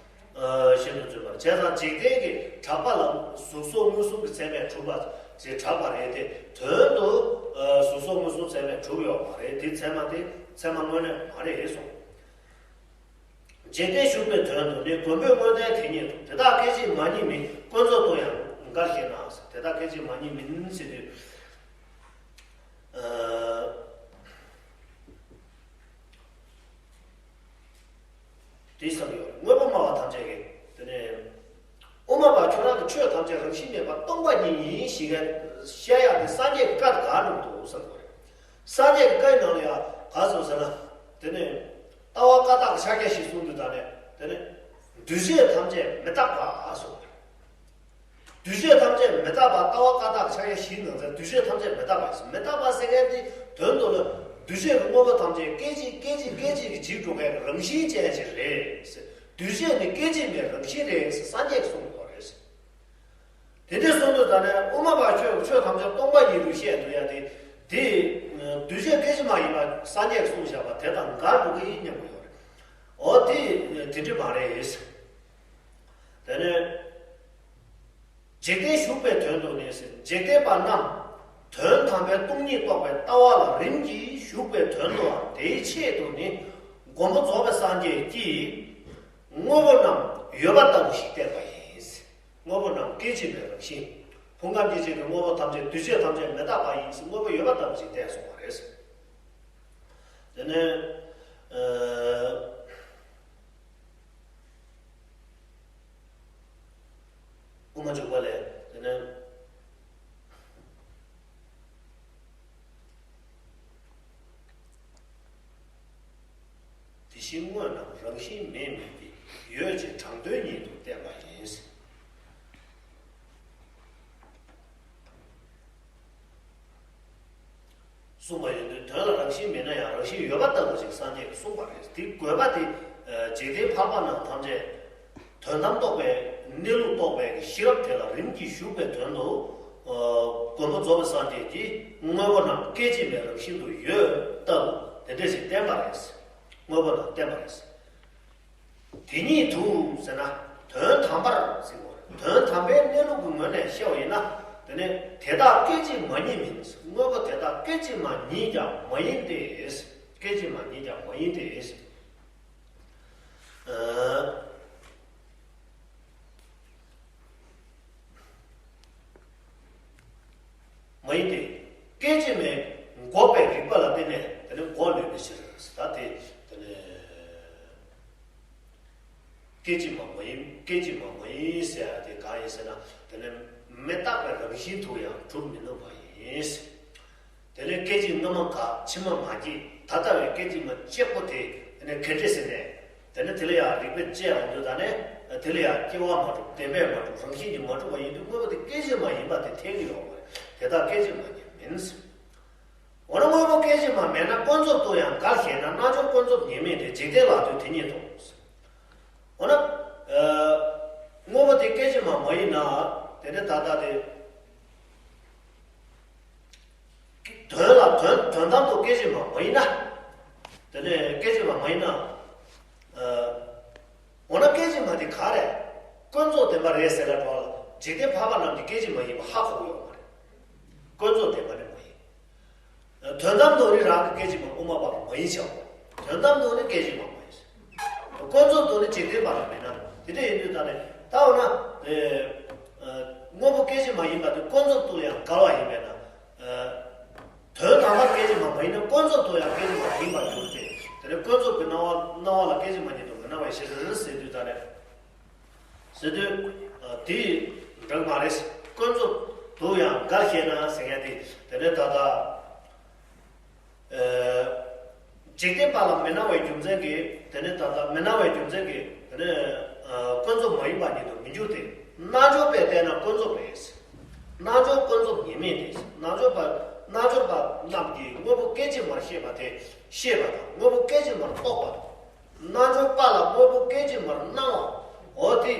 ཨ། ཤིན་ཏུ་རྫུན་པ་རེད། བྱས་ཙང་འཇིག་རྟེན་གྱི་གྲགས་པ་ལ་གཟུགས་སོགས་མངོན་སུམ་གྱི་ཚད་མས་གྲུབ་པ་ཞེས་གྲགས་པ་རེད་དེ། དོན་དུ། ཨ། གཟུགས་སོགས་མངོན་སུམ་ཚད་མས་གྲུབ་ཡོད་མ་རེད། དེ་ཚད་མ་དེ་ཚད་མ་དངོས་གནས་མ་རེད་གསུངས། འཇིག་རྟེན་ཞུགས་པའི་དོན་དུ་ནི། མགོན་པོས་དངོས་བསྟན་དེ་ཉིད་དུ། དེ་དག་སྐད་ཅིག་མ་ཉིད་མིན། ཀུན་རྫོབ་ཏུ་ཡང་འགའ་ཞེ་ན། དེ་དག་སྐད་ཅིག་མ་ཉིད་མིན་ཟེར་དུས། ཨ། དེ་བསམ་ཡོད། དངོས་པོ་སྨྲ་བ་ཐམས་ཅད་ཀྱིས་དེ་ནས། དབུ་མ་པ་ཁྱོད་རང་གི་ཆོས་ཐམས་ཅད་རང་བཞིན་མེད་པ་སྟོང་པ་ཉིད་ཡིན་ཞེས་བཤད་ཡག་དེ་སངས་རྒྱས་ཀྱི་བཀའ་ག་འགྲུབ་འདུག་བསམ་དགོས་རེད། སངས་རྒྱས་ཀྱི་བཀའི་ནང་ལ་ཡང་ག་གསུངས་ཟེར་ན། དེ་ནས་ལྟ་བ་བཀའ་རྟགས་ཕྱག་རྒྱ་བཞི་གསུངས་དུས་ད་ནས་དེ་ནས་འདུས་བྱས་ཐམས་ཅད་མི་རྟག་པ་གསུངས་པ་རེད། འདུས་བྱས་ཐམས་ཅད་མི་རྟག་པ་ལྟ་བ་བཀའ་རྟགས་ཕྱག་རྒྱ་བཞིའི་ནང་ཚན་འདུས་བྱས་ཐམས་ཅད་མི་རྟག་པ་ཡིན། མི་རྟག་པ་ཟེར་མཁན་དེ་དོན་དུ་ལ་འདུས་བྱས་ཀྱི་དངོས་པོ་ཐམས་ཅད་སྐད་ཅིག་སྐད་ཅིག་སྐད་ཅིག་གིས་འཇིག་འགྲོ་མཁན་གྱི་རང་བཞིན་ཅན་ཞིག་རེད། འདུས་བྱས་ནི་སྐད་ཅིག་མའི་རང་བཞིན་རེད་ཟེར་སངས་རྒྱས་ཀྱིས་གསུངས་ཡོད་རེད། དེ་འདྲའི་གསུང་དུས་ད་ནས་དབུ་མ་པ་ཁྱོད་ཆོས་ཐམས་ཅད་སྟོང་པ་ཉིད་དུ་བཤད་འདུག་ཡ་དེ། དེ་འདུས་བྱས་སྐད་ཅིག་མ་ཡིན་པ་སངས་རྒྱས་ཀྱིས་གསུངས་བཞག་པ་དེ་དང་འགལ་འགྲོ་གི་ཡིན་སྙམ་གྱི་ཡོད་རེད། འོ་དེ་དེ་འདྲ་མ་རེད། དེ་ནས་འཇིག་རྟེན་ཞུགས་པའི་དོན་དུ་ནི་ཟེར། འཇིག་རྟེན་པ་རྣམས་དོན་དམ་པའི་སྟོང་ཉིད་རྟོགས་པའི་ལྟ་བ་ལ་རིམ་གྱིས་ཞུགས་པའི་དོན་དུའང་དེའི་ཆེད་དུ་ནི་མགོན་པོ་རྫོགས་པའི་སངས་རྒྱས་ཀྱིས་དངོས་པོ་རྣམས་ཡོད་པ་ལྟ་བུ་ཞིག་བསྟན་པ་ཡིན། དངོས་པོ་རྣམས་སྐད་ཅིག་མའི་རང་བཞིན། ཕུང་ཁམས་སྐྱེ་མཆེད་ཀྱི་དངོས་པོ་ཐམས་ཅད་འདུས་བྱས་ཐམས་ཅད་མི་རྟག་པ་ཡིན་ཟེར་དངོས་པོ་ཡོད་པ་ལྟ་བུ་ཞིག་བསྟན་སོང་བ་རེད། དེ་ནས། ཨ། དབུ་མ་འཇུག་པ་ལས། དེ་ནས། དེ་བཞིན་དངོས་རྣམས་རང་བཞིན་མེད་མིན་ཏེ། ཡོད་ཅེས་དྲང་དོན་ཉིད་དུ་བསྟན་པ་ཡིན། གསུངས་པ་ཡིན་དུས་དོན་ལ་རང་བཞིན་མེད་ན་ཡང་རང་བཞིན་ཡོད་པ་ལྟ་བུ་ཞིག་སངས་རྒྱས་ཀྱིས་གསུངས་པ་རེད། དེ་དགོས་པ་དེ། ཨ། འཇིག་རྟེན་ཕལ་པ་རྣམས་ཐམས་ཅད་དོན་དམ་རྟོགས་པའི་གནས་ལུགས་རྟོགས་པའི་ཤེས་རབ་དེ་ལ་རིམ་གྱིས་ཞུགས་པའི་དོན་དུ། ཨ། མགོན་པོ་རྫོགས་པའི་སངས་རྒྱས་ཀྱིས་དངོས་པོ་རྣམས་སྐད་ཅིག་མའི་རང་བཞིན་དུ་ཡོད་ལྟ་བུ་དེ་འདྲ་ཞིག་བསྟན་པ་རེད། དངོས་པོ་རྣམས་བསྟན་པ་རེད། དེ་ཉིད་དུ་ཟེར་ན་དོན་དམ་པར་ཟེར་བ་རེད། དོན་དམ་པའི་གནས་ལུགས་ཀྱི་ངོས་ནས་བཤད་པ་ཡིན་ན། དེ་ནི་དེ་དག་སྐད་ཅིག་མ་ཉིད་མིན། དངོས་པོ་དེ་དག་སྐད་ཅིག་མ་ཉིད་ཀྱང་མ་ཡིན་ཏེ། སྐད་ཅིག་མ་ཉིད་ཀྱང་མ་ཡིན་ཏེ། ཨ། མ་ཡིན་ཏེ། སྐད་ཅིག་མའི་འགོག་པའི་རིགས་པ་ལ་བརྟེན་ནས་དེ་ནི་འགོག་ནུས་པའི་ཕྱིར། ད་དེ་དེ་ནི་སྐད་ཅིག་མ་མ་ཡིན། སྐད་ཅིག་མ་མ་ཡིན་ཟེར་ཡ་དེ་གང་ཡིན་ཟེར་ན། དེ་ནི་མི་རྟག་པའི་རང་བཞིན་དུ་ཡང་གྲུབ་མི་ནུས་པ་ཡིན། དེ་ནས་སྐད་ཅིག་སྔ་མ་འགག་ཕྱི་མ་མ་སྐྱེས། ད་ལྟ་བའི་སྐད་ཅིག་མ་གཅིག་པོ་དེ་དེ་ནས་གལ་ཏེ་ཟེར་ནས། དེ་ནས་དེ་ལ་ཡང་རིགས་པས་དཔྱད་འོང་དུས་ད་ནས་དེ་ལ་ཡང་སྐྱེ་བ་མ་གྲུབ། བདེན་པས་མ་གྲུབ། རང་བཞིན་གྱིས་མ་གྲུབ་པ་ཡིན་དུས་དངོས་པོ་དེ་སྐད་ཅིག་མ་ཡིན་པ་དེ་འཐད་ཀྱི་ཡོད་པ་རེད། དེ་དག་སྐད་ཅིག་མ་ཉིད་མིན། འོ་ན་དངོས་པོ་སྐད་ཅིག་མ་མེད་ན་ཀུན་རྫོབ་ཏུ་ཡང་འགལ་ཞེ་ན། རྣལ་འབྱོར་ཀུན་རྫོབ་ཉིད་མིན་ཏེ། འཇིག་རྟེན་ལ་ལྟོས་དེ་ཉིད་དུ། འོ་ན། ཨ། དངོས་པོ་དེ་སྐད་ཅིག་མ་མ་ཡིན་ན། དེ་ནས་ད་ལྟ་དེ། དོན་ལ་དོན་དོན་དམ་དུ་སྐད་ཅིག་མ་མ་ཡིན་ན། དེ་ནས་སྐད་ཅིག་མ་མ་ཡིན་ན། ཨ། འོ་ན་སྐད་ཅིག་མ་དེ་ག་རེད། ཀུན་རྫོབ་བདེན་པ་རེད་ཟེར་ལ་འགྲོ་ལ། འཇིག་རྟེན་ཕལ་པ་རྣམས་ཀྱིས་སྐད་ཅིག་མ་ཡིན་པ་ཧ་གོ་གི་ཡོད་མ་རེད། ཀུན་རྫོབ་བདེན་པ་ནི་མ་ཡིན། དོན་དམ་དུ་ནི་རང་གི་སྐད་ཅིག་མ་དབུ་མ་པ་ལ་མ་ཡིན་ཞེས་པ། དོན་དམ་དུ་ནི་སྐད་ཅིག་མ་མ་ཡིན། ཀུན་རྫོབ་ཏུ་ནི་འཇིག་རྟེན་པ་ལ་མིན་ན། དེ་འདྲ་ཡིན་དུས་ད་ནི་ད་འོ་ན། ཨེ། ཨེ། དངོས་པོ་སྐད་ཅིག་མ་ཡིན་པ་དེ་ཀུན་རྫོབ་ཏུ་ཡང་འགལ་བ་ཡིན་པས་ན། ཨེ། དོན་དམ་པར་སྐད་ཅིག་མ་མ་ཡིན་ན་ཀུན་རྫོབ་ཏུ་ཡང་སྐད་ཅིག་མ་མ་ཡིན་པར་འགྱུར་ཏེ། དེ་ནི་ཀུན་རྫོབ་ཀྱི་སྣང་བ་སྣང་བ་ལ་སྐད་ཅིག་མ་ཉིད་དུ་མི་སྣང་བའི་ཕྱིར་ཟེར་དུས་ད་ནི། ཟེར་དུས། ཨ། དེ་འགྲིག་མ་རེད། ཀུན་རྫོབ་ཏུ་ཡང་འགལ་ཞེ་ན་ཟེར་མཁན་དེ། དེ་ནི་ད་ལྟ། ཨ། འཇིག་རྟེན་པ་ལ་མི་སྣང་བའི་རྒྱུ་མཚན་གྱིས། དེ་ནི་ད་ལྟ་མི་སྣང་བའི་རྒྱུ་མཚན་གྱིས། དེ་ནི། ཨ། ཀུན་རྫོབ་མ་ཡིན་པ་ཉིད་དུ་མི་འགྱུར་ཏེ། རྣལ་འབྱོར་པས་བལྟས་ན་ཀུན་རྫོབ་རེད། རྣལ་འབྱོར་ཀུན་རྫོབ་ཉིད་མིན་ཏེ། རྣལ་འབྱོར་པ། རྣལ་འབྱོར་པ་རྣམས་ཀྱིས་དངོས་པོ་སྐད་ཅིག་མར་ཤེས་པ་དེ་ཤེས་པ་དང་། དངོས་པོ་སྐད་ཅིག་མར་རྟོགས་པ་དང་། རྣལ་འབྱོར་པ་ལ་དངོས་པོ་སྐད་ཅིག་མར་སྣང་བ། འོ་དེ་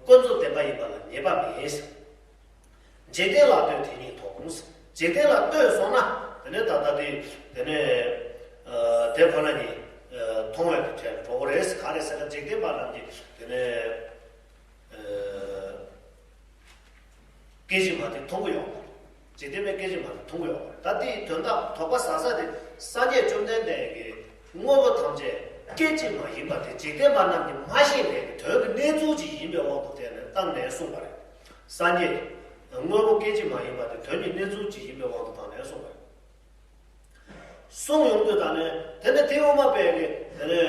ཀུན་རྫོབ་བདེན་པ་ཡིན་པ་ལ་ངེས་པ་མེད། འཇིག་རྟེན་ལ་ལྟོས་དེ་ཉིད་མཐོང་། འཇིག་རྟེན་ལ་ལྟོས་སོང་ན། དེ་ནས་ད་ལྟ་དེ། དེ་ནས། ཨ། དེ་ཁོ་ན་ཉིད། ཨ། མཐོང་བའི་གྲས་ལ་འགྲོ་གི་རེད། ག་རེ་ཟེར་ན་འཇིག་རྟེན་པ་རྣམས་ཀྱིས་དེ་ནས། ཨ། སྐད་ཅིག་མ་དེ་མཐོང་གི་ཡོད་མ་རེད། འཇིག་རྟེན་པས་སྐད་ཅིག་མ་དེ་མཐོང་གི་ཡོད་མ་རེད། ད་དེའི་དོན་དག་དོགས་པ་ཟ་ས་དེ། སངས་རྒྱས་བཅོམ་ལྡན་འདས་ཀྱིས་དངོས་པོ་ཐམས་ཅད་སྐད་ཅིག་མ་ཡིན་པ་དེ་འཇིག་རྟེན་པ་རྣམས་ཀྱིས་མ་ཤེས་པའི་དོན་གྱི་གནས་ཚུལ་ཅིག་ཡིན་པའི་དབང་དུ་བཏང་ནས། བཏང་ནས་གསུངས་པ་རེད། སངས་རྒྱས་ཀྱིས་དངོས་པོ་སྐད་ཅིག་མ་ཡིན་པ་དེ་དོན་གྱི་གནས་ཚུལ་ཅིག་ཡིན་པའི་དབང་དུ་བཏང་ནས་གསུངས་པ་རེད། གསུངས་ཡོང་དུས་ད་ནི། དེ་ནི་དེ་དབུ་མ་པས་ཀྱི། དེ་ནི་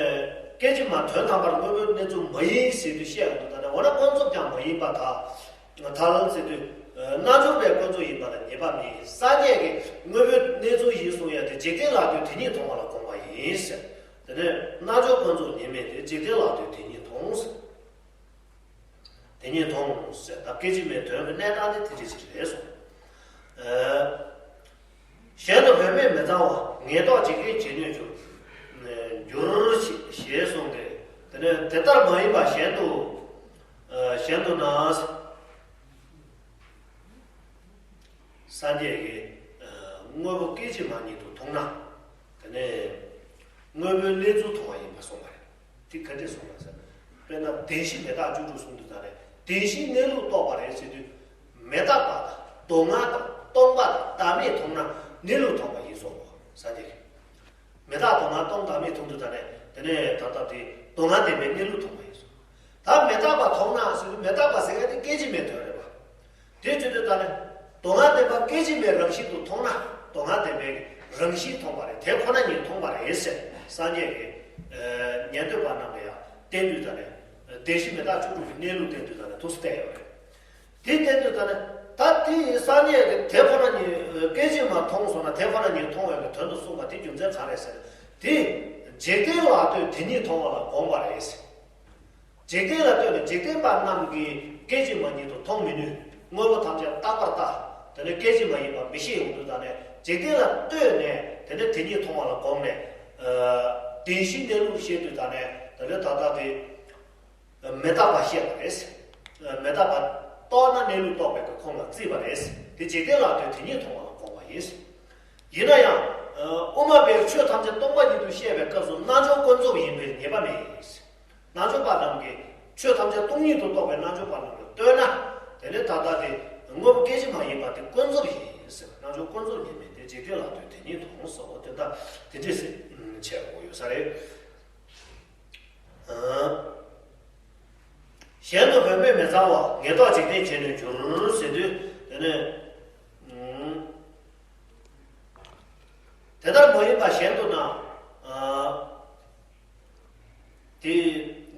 སྐད་ཅིག་མ་དོན་དམ་པར་དངོས་པོའི་གནས་ཚུལ་མ་ཡིན་ཟེར་དུས་བཤད་ཡོང་དུས། ད་ནི་འོ་ན་ཀུན་རྫོབ་ཀྱང་མ་ཡིན་པར་ཐལ། ཐལ་ཟེར་དུས། རྣལ་འབྱོར་པས་ཀུན་རྫོབ་ཡིན་པ་ལ་ངེས་པ་མེད། སངས་རྒྱས་ཀྱིས་དངོས་པོའི་གནས་ཚུལ་ཡིན་གསུང་ཡ་དེ། འཇིག་རྟེན་ལ་ལྟོས་དེ་ཉིད་མཐོང་བ་ལ་དགོངས་པ་ཡིན་ཟེར། དེ་ནས་རྣལ་འབྱོར་ཀུན་རྫོབ་ཉིད་མིན་ཏེ། འཇིག་རྟེན་ལ་ལྟོས་དེ་ཉིད་མཐོང་ཟེར། དེ་ཉིད་མཐོང་ཟེར། ད་སྐད་ཅིག་མའི་དོན་གྱི་གནས་སྟངས་དེ་དེ་འདྲ་ཞིག་རེད་གསུངས། ཨ། གཞན་དུ་བུད་མེད་མི་གཙང་བ། ངན་རྟོག་འཇིག་རྟེན་བྱེད་གནོད་འགྱུར། འགྱུར་ཞེས་གསུངས་ཏེ། དེ་ནས་དེ་ལྟར་མ་ཡིན་པ་གཞན་དུ། ཨ། གཞན་དུ་ན། སངས་རྒྱས་ཀྱིས། ཨ། དངོས་པོ་སྐད་ཅིག་མ་ཉིད་དུ་མཐོང་ན། དེ་ནས་དངོས་པོའི་གནས་ཚུལ་མཐོང་བ་ཡིན་པར་གསུངས་པ་རེད། དེ་ག་འདྲས་གསུངས་པ་ཟེར། དཔེར་ན་བདེན་བཞི་མི་རྟག་བཅུ་དྲུག་གསུངས་དུས་ད་ནས། བདེན་བཞིའི་གནས་ལུགས་རྟོགས་པ་རེད་ཟེར་དུས། མི་རྟག་པ་དང་སྡུག་བསྔལ་དང་སྟོང་པ་དང་བདག་མེད་མཐོང་ན་གནས་ལུགས་མཐོང་བ་ཡིན་གསུངས་པ། སངས་རྒྱས་ཀྱིས། མི་རྟག་སྡུག་བསྔལ་སྟོང་བདག་མེད་མཐོང་དུས་ད་ནས། དེ་ནས་ད་ལྟ་དེ་སྡུག་བསྔལ་བདེན་པའི་གནས་ལུགས་མཐོང་བ་ཡིན་གསུངས། ད་མི་རྟག་པ་མཐོང་ན་ཟེར་དུས། མི་རྟག་པ་ཟེར་མཁན་དེ་སྐད་ཅིག་མའི་དོན་རེད་པ། དེ་བྱེད་དུས་ད་ནི། སྡུག་བསྔལ་བདེན་པ་སྐད་ཅིག་མའི་རང་བཞིན་དུ་མཐོང་ན། སྡུག་བསྔལ་བདེན་པའི་རང་བཞིན་མཐོང་བ་རེད། དེ་ཁོ་ན་ཉིད་མཐོང་བ་རེད་ཟེར། སངས་རྒྱས་ཀྱིས། ཨ། ཉན་ཐོས་པ་རྣམས་ལ་ཡང་བསྟན་དུས་ད་ནི། བདེན་བཞི་མི་རྟག་བཅུ་དྲུག་གི་གནས་ལུགས་བསྟན་དུས་ད་ནི་ཐུགས་སུ་བསྟན་ཡོད་རེད། དེ་བསྟན་དུས་ད་ནི། ད་དེ་སངས་རྒྱས་ཀྱིས་དེ་ཁོ་ན་ཉིད་སྐད་ཅིག་མ་མཐོང་སོང་ན། དེ་ཁོ་ན་ཉིད་མཐོང་བའི་དོན་དུ་གསུངས་པ་དེ་རྒྱུ་མཚན་ག་རེ་ཟེར་ན། དེ་འཇིག་རྟེན་ལ་ལྟོས་དེ་ཉིད་མཐོང་བ་ལ་དགོངས་པ་རེད་ཟེར། འཇིག་རྟེན་ལ་ལྟོས་ནས་འཇིག་རྟེན་པ་རྣམས་ཀྱིས་སྐད་ཅིག་མ་ཉིད་དུ་མཐོང་མི་ནུས། དངོས་པོ་ཐམས་ཅད་རྟག་པར་ལྟ། དེ་ནས་སྐད་ཅིག་མ་ཡིན་པ་མི་ཤེས་ཡོང་དུས་ད་ནས། འཇིག་རྟེན་ལ་ལྟོས་ནས་དེ་ནས་དེ་ཉིད་མཐོང་བ་ལ་དགོངས་ནས། ཨ། བདེན་བཞིའི་གནས་ལུགས་བཤད་དུས་ད་ནས། དེ་ནས་ད་ལྟ་དེ་མི་རྟག་པ་བཤད་པ་རེད། མི་རྟག་པ་རྟོགས་ན་གནས་ལུགས་རྟོགས་པའི་ཁོངས་ལ་བརྩིས་པ་རེད། དེ་འཇིག་རྟེན་ལ་ལྟོས་དེ་ཉིད་མཐོང་བ་ལ་དགོངས་པ་ཡིན། ཡིན་ན་ཡང་། ཨ། དབུ་མ་པས་ཆོས་ཐམས་ཅད་སྟོང་པ་ཉིད་དུ་བཤད་པའི་སྐབས་སུ་རྣལ་འབྱོར་ཀུན་རྫོབ་ཡིན་པའི་ངེས་པ་མེད། རྣལ་འབྱོར་པ་རྣམས་ཀྱིས་ཆོས་ཐམས་ཅད་སྟོང་ཉིད་དུ་རྟོགས་པའི་རྣལ་འབྱོར་པ་རྣམས་ལ་ལྟོས་ན། དེ་ནི་ད་ལྟ་དེ་དངོས་པོ་སྐད་ཅིག་མ་ཡིན་པ་དེ་ཀུན་རྫོབ་ཡིན་ཟེར། རྣལ་འབྱོར་ཀུན་རྫོབ་ཉིད་མིན་ཏེ། འཇིག་རྟེན་ལ་ལྟོས་དེ་ཉིད་མཐོང་ཟེར་བ་དེ་འདྲ་དེ་འདྲས་སེ་བྱས་པ་ཡོད་ས་རེད། ཨ། གཞན་དུ་བུད་མེད་མི་གཙང་བ། ངན་རྟོག་འཇིག་རྟེན་བྱེད་གནོད་འགྱུར་ཟེར་དུས། དེ་ནས། ཨུམ། དེ་ལྟར་མ་ཡིན་པ་གཞན་དུ་ན། ཨ། དེ་